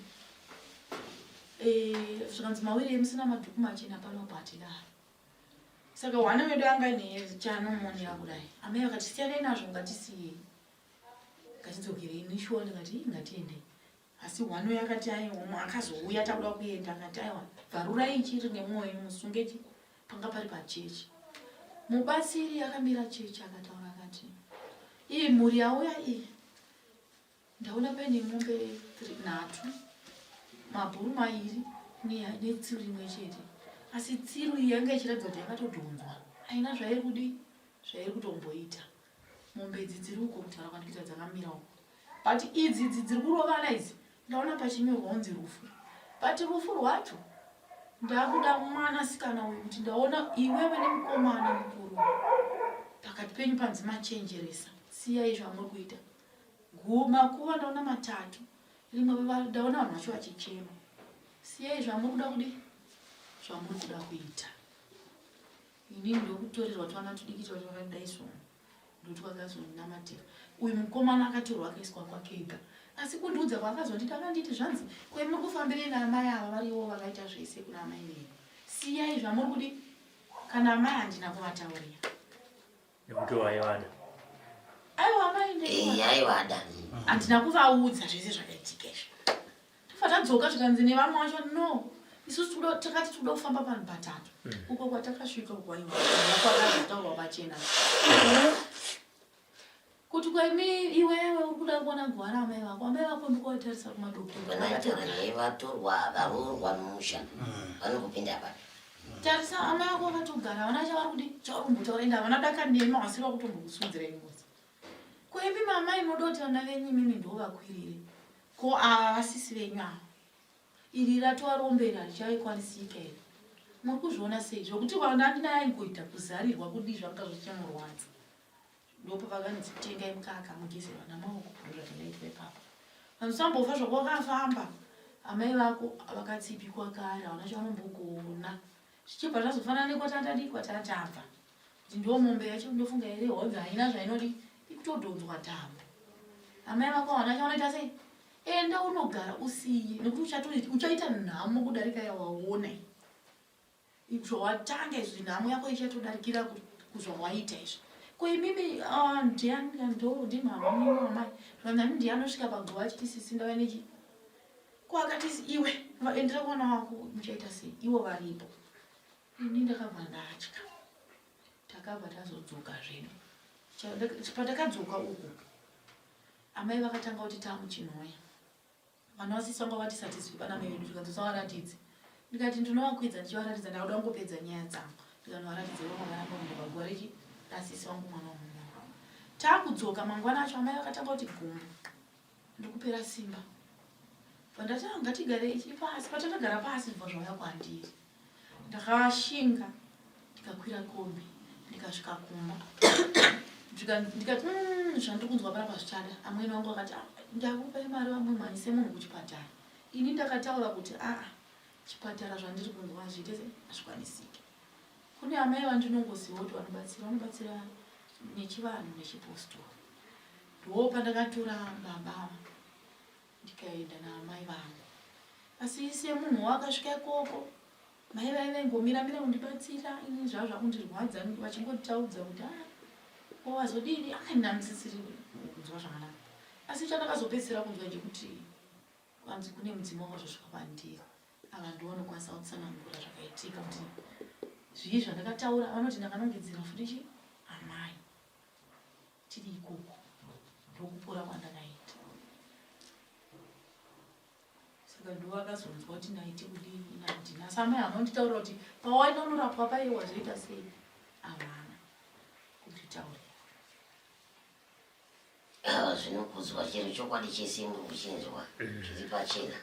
D: eh, zvikanzi mawiri emusina madhuku machena pano patidaro saka hwana wedu anga nechanomonera kudai amai vakati siyanai nazvo ngatisiyei ngatidzokerei nishuwa ndikati ngatiendei Asi one uyo akati aiwa umwe akazouya takuda kuenda akati aiwa bvarurai chiri nemwoyo wenyu musunge chi panga pari pachechi. Mubatsiri akamira chechi akataura akati iyi mhuri yauya iyi ndaona paine mombe nhatu mabhuru mairi netsiru imwe chete asi tsiru iyi yanga ichiratidza kuti yakatodhonzwa haina zvairi kudii zvairi kutomboita. Mombe idzi dziri uko kutaura kwandikuita dzakamira uko but idzi idzi dziri kurovana idzi ndaona pachinyorwa unzi rufu but rufu rwacho ndakuda mwana sikana uyu kuti ndaona iwewe nemukomana mukuru pakati penyu panzi machenjeresa siyai zvamuri kuita makuva ndaona matatu rimwe ndaona vanhu vacho vachichema siyai zvamuri kuda kudi zvamuri kuda kuita Inini ndokutorerwa twana tudiki twacho twakadai so ndotwakazondinamatira. Uyu mukomana akatorwa akaiswa kwake ega. Asi kundiudza kwaakazonditi akanditi zvanzi ko muri kufambirei naamai ava variwo vakaita zvese kuna amai venyu. Siyai zvamuri kudi kana amai handina kuvataurira.
G: Nekuti waivada.
D: Aiwa amai ndaiva.
B: Eh, aivada.
D: Handina kuvaudza zvese zvakaitika izvi. Tofa tadzoka zvikanzi nevamwe vacho no isusu takati tikuda kufamba panhu patatu mm. uko kwatakasvika uko aiwa kwakazotaurwa pachena kuti kwaimi iwewe uri kuda kuona guva raamai vako amai vako ndikuvatarisa
B: kumadoktovatorwa varoorwa mumusha mm. vanokupinda papi
D: tarisa amai vako vakatogara havana chavari kudi chavari kumbotaura ende havana daka nema vasiri vakutombokusunzira ingozi ko imi mamai moda kuti vana venyu imimi ndovakwirire Ko ava vasisi venyu ava iri ratova rombe iri harichaikwanisika iri muri kuzviona sei zvekuti vana ndinaye aingoita kuzarirwa kudii zvanga zvichimurwadza ndopavakanzi tengai mukaka mugeze vana maoko ndozvatakaitwa ipapo vanzi usambofa zvako wakafamba amai vako vakatsipikwa kare havana chavanombogona zvichibva zvazofanana nekwatatadii kwatatabva Kuti ndiwo mombe yacho ndofunga here hodza haina zvainodi ikutodhonzwa tambo. Amai vako havana chavanoita sei? Enda unogara usiye nekuti uchaita nhamo kudarika yawaona iyi. Zvawatanga izvi nhamo yako ichatodarikira kuzvawaita izvi. Ko imimi ah, ndiani ndo ndimama mimi amai. Zvanani ndiye anosvika paguva achiti sisi ndava nechi. Ko akati iwe endera kwana wako muchaita sei? Ivo varipo. Ini ndakabva ndatya. Takabva tazodzoka zvedu. Patakadzoka uku amai vakatanga kuti tamuchinhoya. Vana vasisi vanga vati satizwi pana mai vedu zvikanzi usavaratidze. Ndikati ndinovakwidza ndichivaratidza ndakuda kungopedza nyaya dzangu. Ndikanovaratidza ivo vakaramba kuenda paguva rechi rasisi vangu mwana wamama. Takudzoka mangwana acho amai vakatanga kuti gumbo. Ndikupera simba. Pandati ah, ngatigare ichi pasi patakagara pasi zvibva zvauya kwandiri. Ndakashinga ndikakwira kombi ndikasvika kumba ndikati mm, zvandiri kunzwa panapa zvichada amwene wangu akati ah, ndakupai mari vamwe mhanyise munhu kuchipatara ini ndakataura kuti aa ah, chipatara zvandiri kunzwa hazviite se hazvikwanisike kune amai vandinongoziva kuti vanobatsira vanobatsira nechivanhu nechipostori ndoo pandakatora baba ava ndikaenda naamai vangu asi semunhu wakasvika ikoko mai vaive vaingomira mira kundibatsira ini zvava zvakundirwadza vachingonditaudza kuti ah, ko wazodini ah, ndandisisiri kunzwa zvakanaka asi chandakazopedzisira kunzwa ndechekuti kwanzi kune mudzimu wakazosvika kwandiri ava ndiwo vanokwanisa kutsanangura zvakaitika kuti zvii zvandakataura vanoti ndakanongedzera futi chi amai tiri ikoko ndokupora kwandakaita saka ndovakazonzwa kuti ndaiti kudii nandina asi amai vanonditaurira kuti pawaenda unorapwa paye wazoita sei havana kunditaurira
B: Awa zvinokudzwa chero chokwadi chese muri kuchinzwa zviri pachena.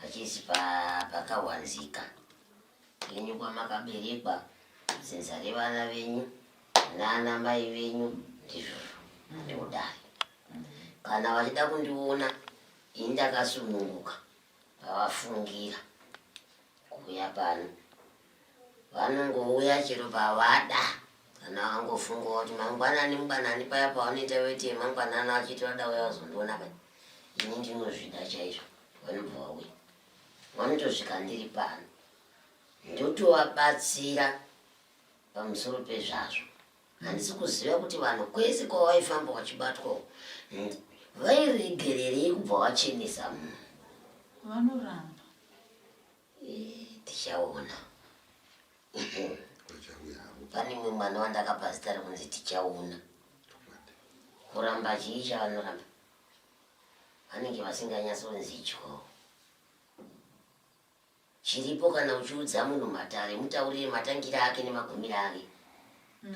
B: Hachisi pakahwanzika penyu kwamakaberekwa, dzinza revana venyu nana mai venyu, ndizvozvo ndodari. Kana vachida kundiona ini ndakasununguka pavafungira kuuya pano, vanongouya chero pavada. Kana vangofungawo kuti mangwanani mangwanani paya pavanoita weti yemangwanani vachiti vada uya vazondiona paya, ini ndinozvida chaizvo, vanobva vauya, vanotosvika ndiri pano, ndotovabatsira pamusoro pezvazvo. Handisi kuziva kuti vanhu kwese kwavaifamba vachibatwa vairegererei kubva vachenesa munhu.
D: Vanoramba.
B: Eh, tichaona. Pane mumwe mwana wandakapa zita rekunzi Tichaona. Kuramba chii chavanoramba? Vanenge vasinganyatsonzi ityawo. Chiripo kana uchiudza munhu matare mutaurire matangira ake nemagumira ake.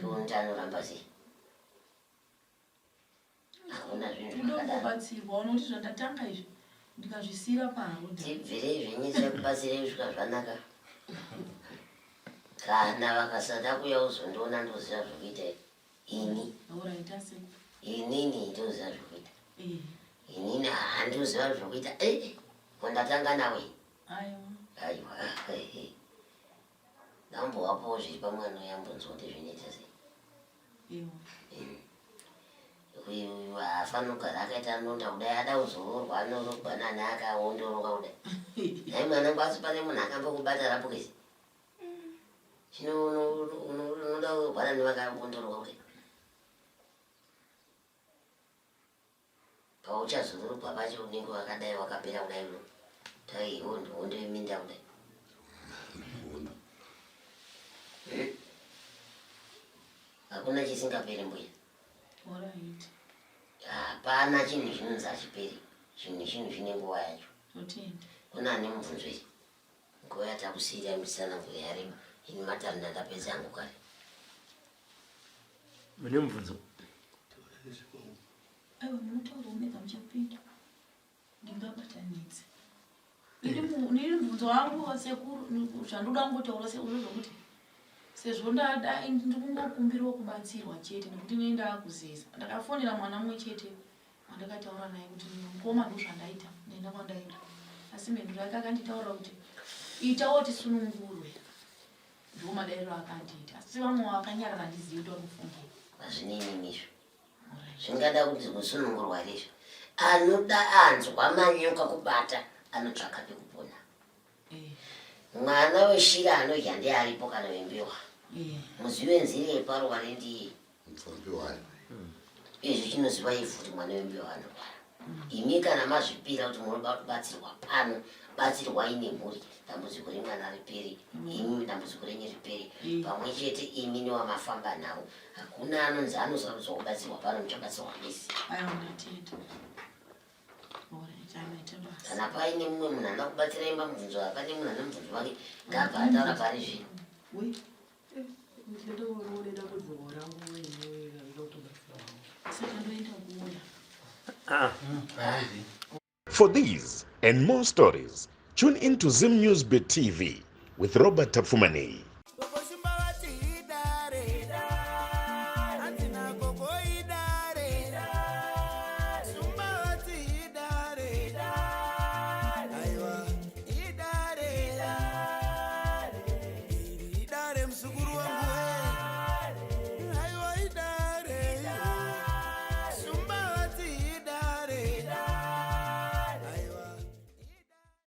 B: Toona kuti anoramba sei. Hakuna zvinhu
D: Tinoda
B: zvakadaro.
D: kungobatsirwa unoti zvandatanga izvi ndikazvisiira paroad.
B: Tibvirei zvenyu tichakubatsirei kusvika zvanaka. Kana vakasada kuuya kuzondiona ndoziva zvekuita ini.
D: Alright asekuru.
B: Inini ndoziva zvekuita.
D: Eh.
B: Inini handiziva zvekuita. Eh, ko ndatanga nawe.
D: Aiwa.
B: Aiwa. Ndambowapowo zviri pamwana uya ambonzwa kuti zvinoita sei.
D: Iwa.
B: Uyu haafaniri kugara akaita nonda kudai ada kuzoroorwa anoroorwa nani akaondoroka kudai. Nhai mwanangu asi pane munhu akambokubata rapokisi? Zvino unoda kurwara nevakaondoroka kudai. Pauchazororwa pacho unenge wakadai wakapera kudai uno. Tai hondo hondo yeminda kudai.
E: Hondo.
B: Hakuna chisingaperi mbuya.
D: Alright.
B: Hapana chinhu chinonzi hachiperi. Chinhu chinhu chine nguva yacho.
D: Totenda.
B: Kuna ane mubvunzo here? Nguva yatakusiira misana nguva yareba. Ini matare ndandapedza hangu kare.
G: Mune mubvunzo?
D: Aiwa munotaura mega muchapinda. Ndingabatanidze. Ini mubvunzo wangu sekuru zvandoda kungotaura sekuru zvokuti sezvo ndada ndikungokumbirawo kubatsirwa chete nekuti nei ndakuzeza. Ndakafonera mwana mumwe chete wandakataura naye kuti mukoma ndozvandaita ndaenda kwandaenda asi mhinduro yake akanditaurira kuti itawo tisunungurwe. Ndiwo madairiro akandiita asi vamwe vakanyarara handizivi kuti varikufungei.
B: Hazvinei nemi izvo. Zvingada kuti kusunungurwa here izvo? Anoda anzwa manyoka kubata anotsvaka pekupona.
D: Eh.
B: Mwana weshiri anodya ndiye aripo kana wembewa.
D: Eh.
B: Muzivi wenzira yeparuware ndiye.
E: Mupfambi wayo.
B: Izvi chinoziva ivhu kuti mwana wembewa anorwara. Imi kana mazvipira kuti munoda kubatsirwa pano, batsirwai nemhuri, dambudziko remwana ripere, imi dambudziko renyu ripere, pamwe chete imi newamafamba nawo. Hakuna anonzi anosarudzwa kubatsirwa pano, muchabatsirwa mese.
D: Aiwa ndatenda. Alright, amaita basa.
B: Kana paine mumwe munhu anoda kubatsira imba mubvunzo, pane munhu ane mubvunzo wake, ngaabva ataura pari zvino.
D: We,
H: Ndinoona dambudziko rangu ini randinoda kutobatsirawo.
D: saka ndoenda kuuya.
G: Ah.
A: For these and more stories, tune in to Zim News Bit TV with Robert Tapfumaneyi.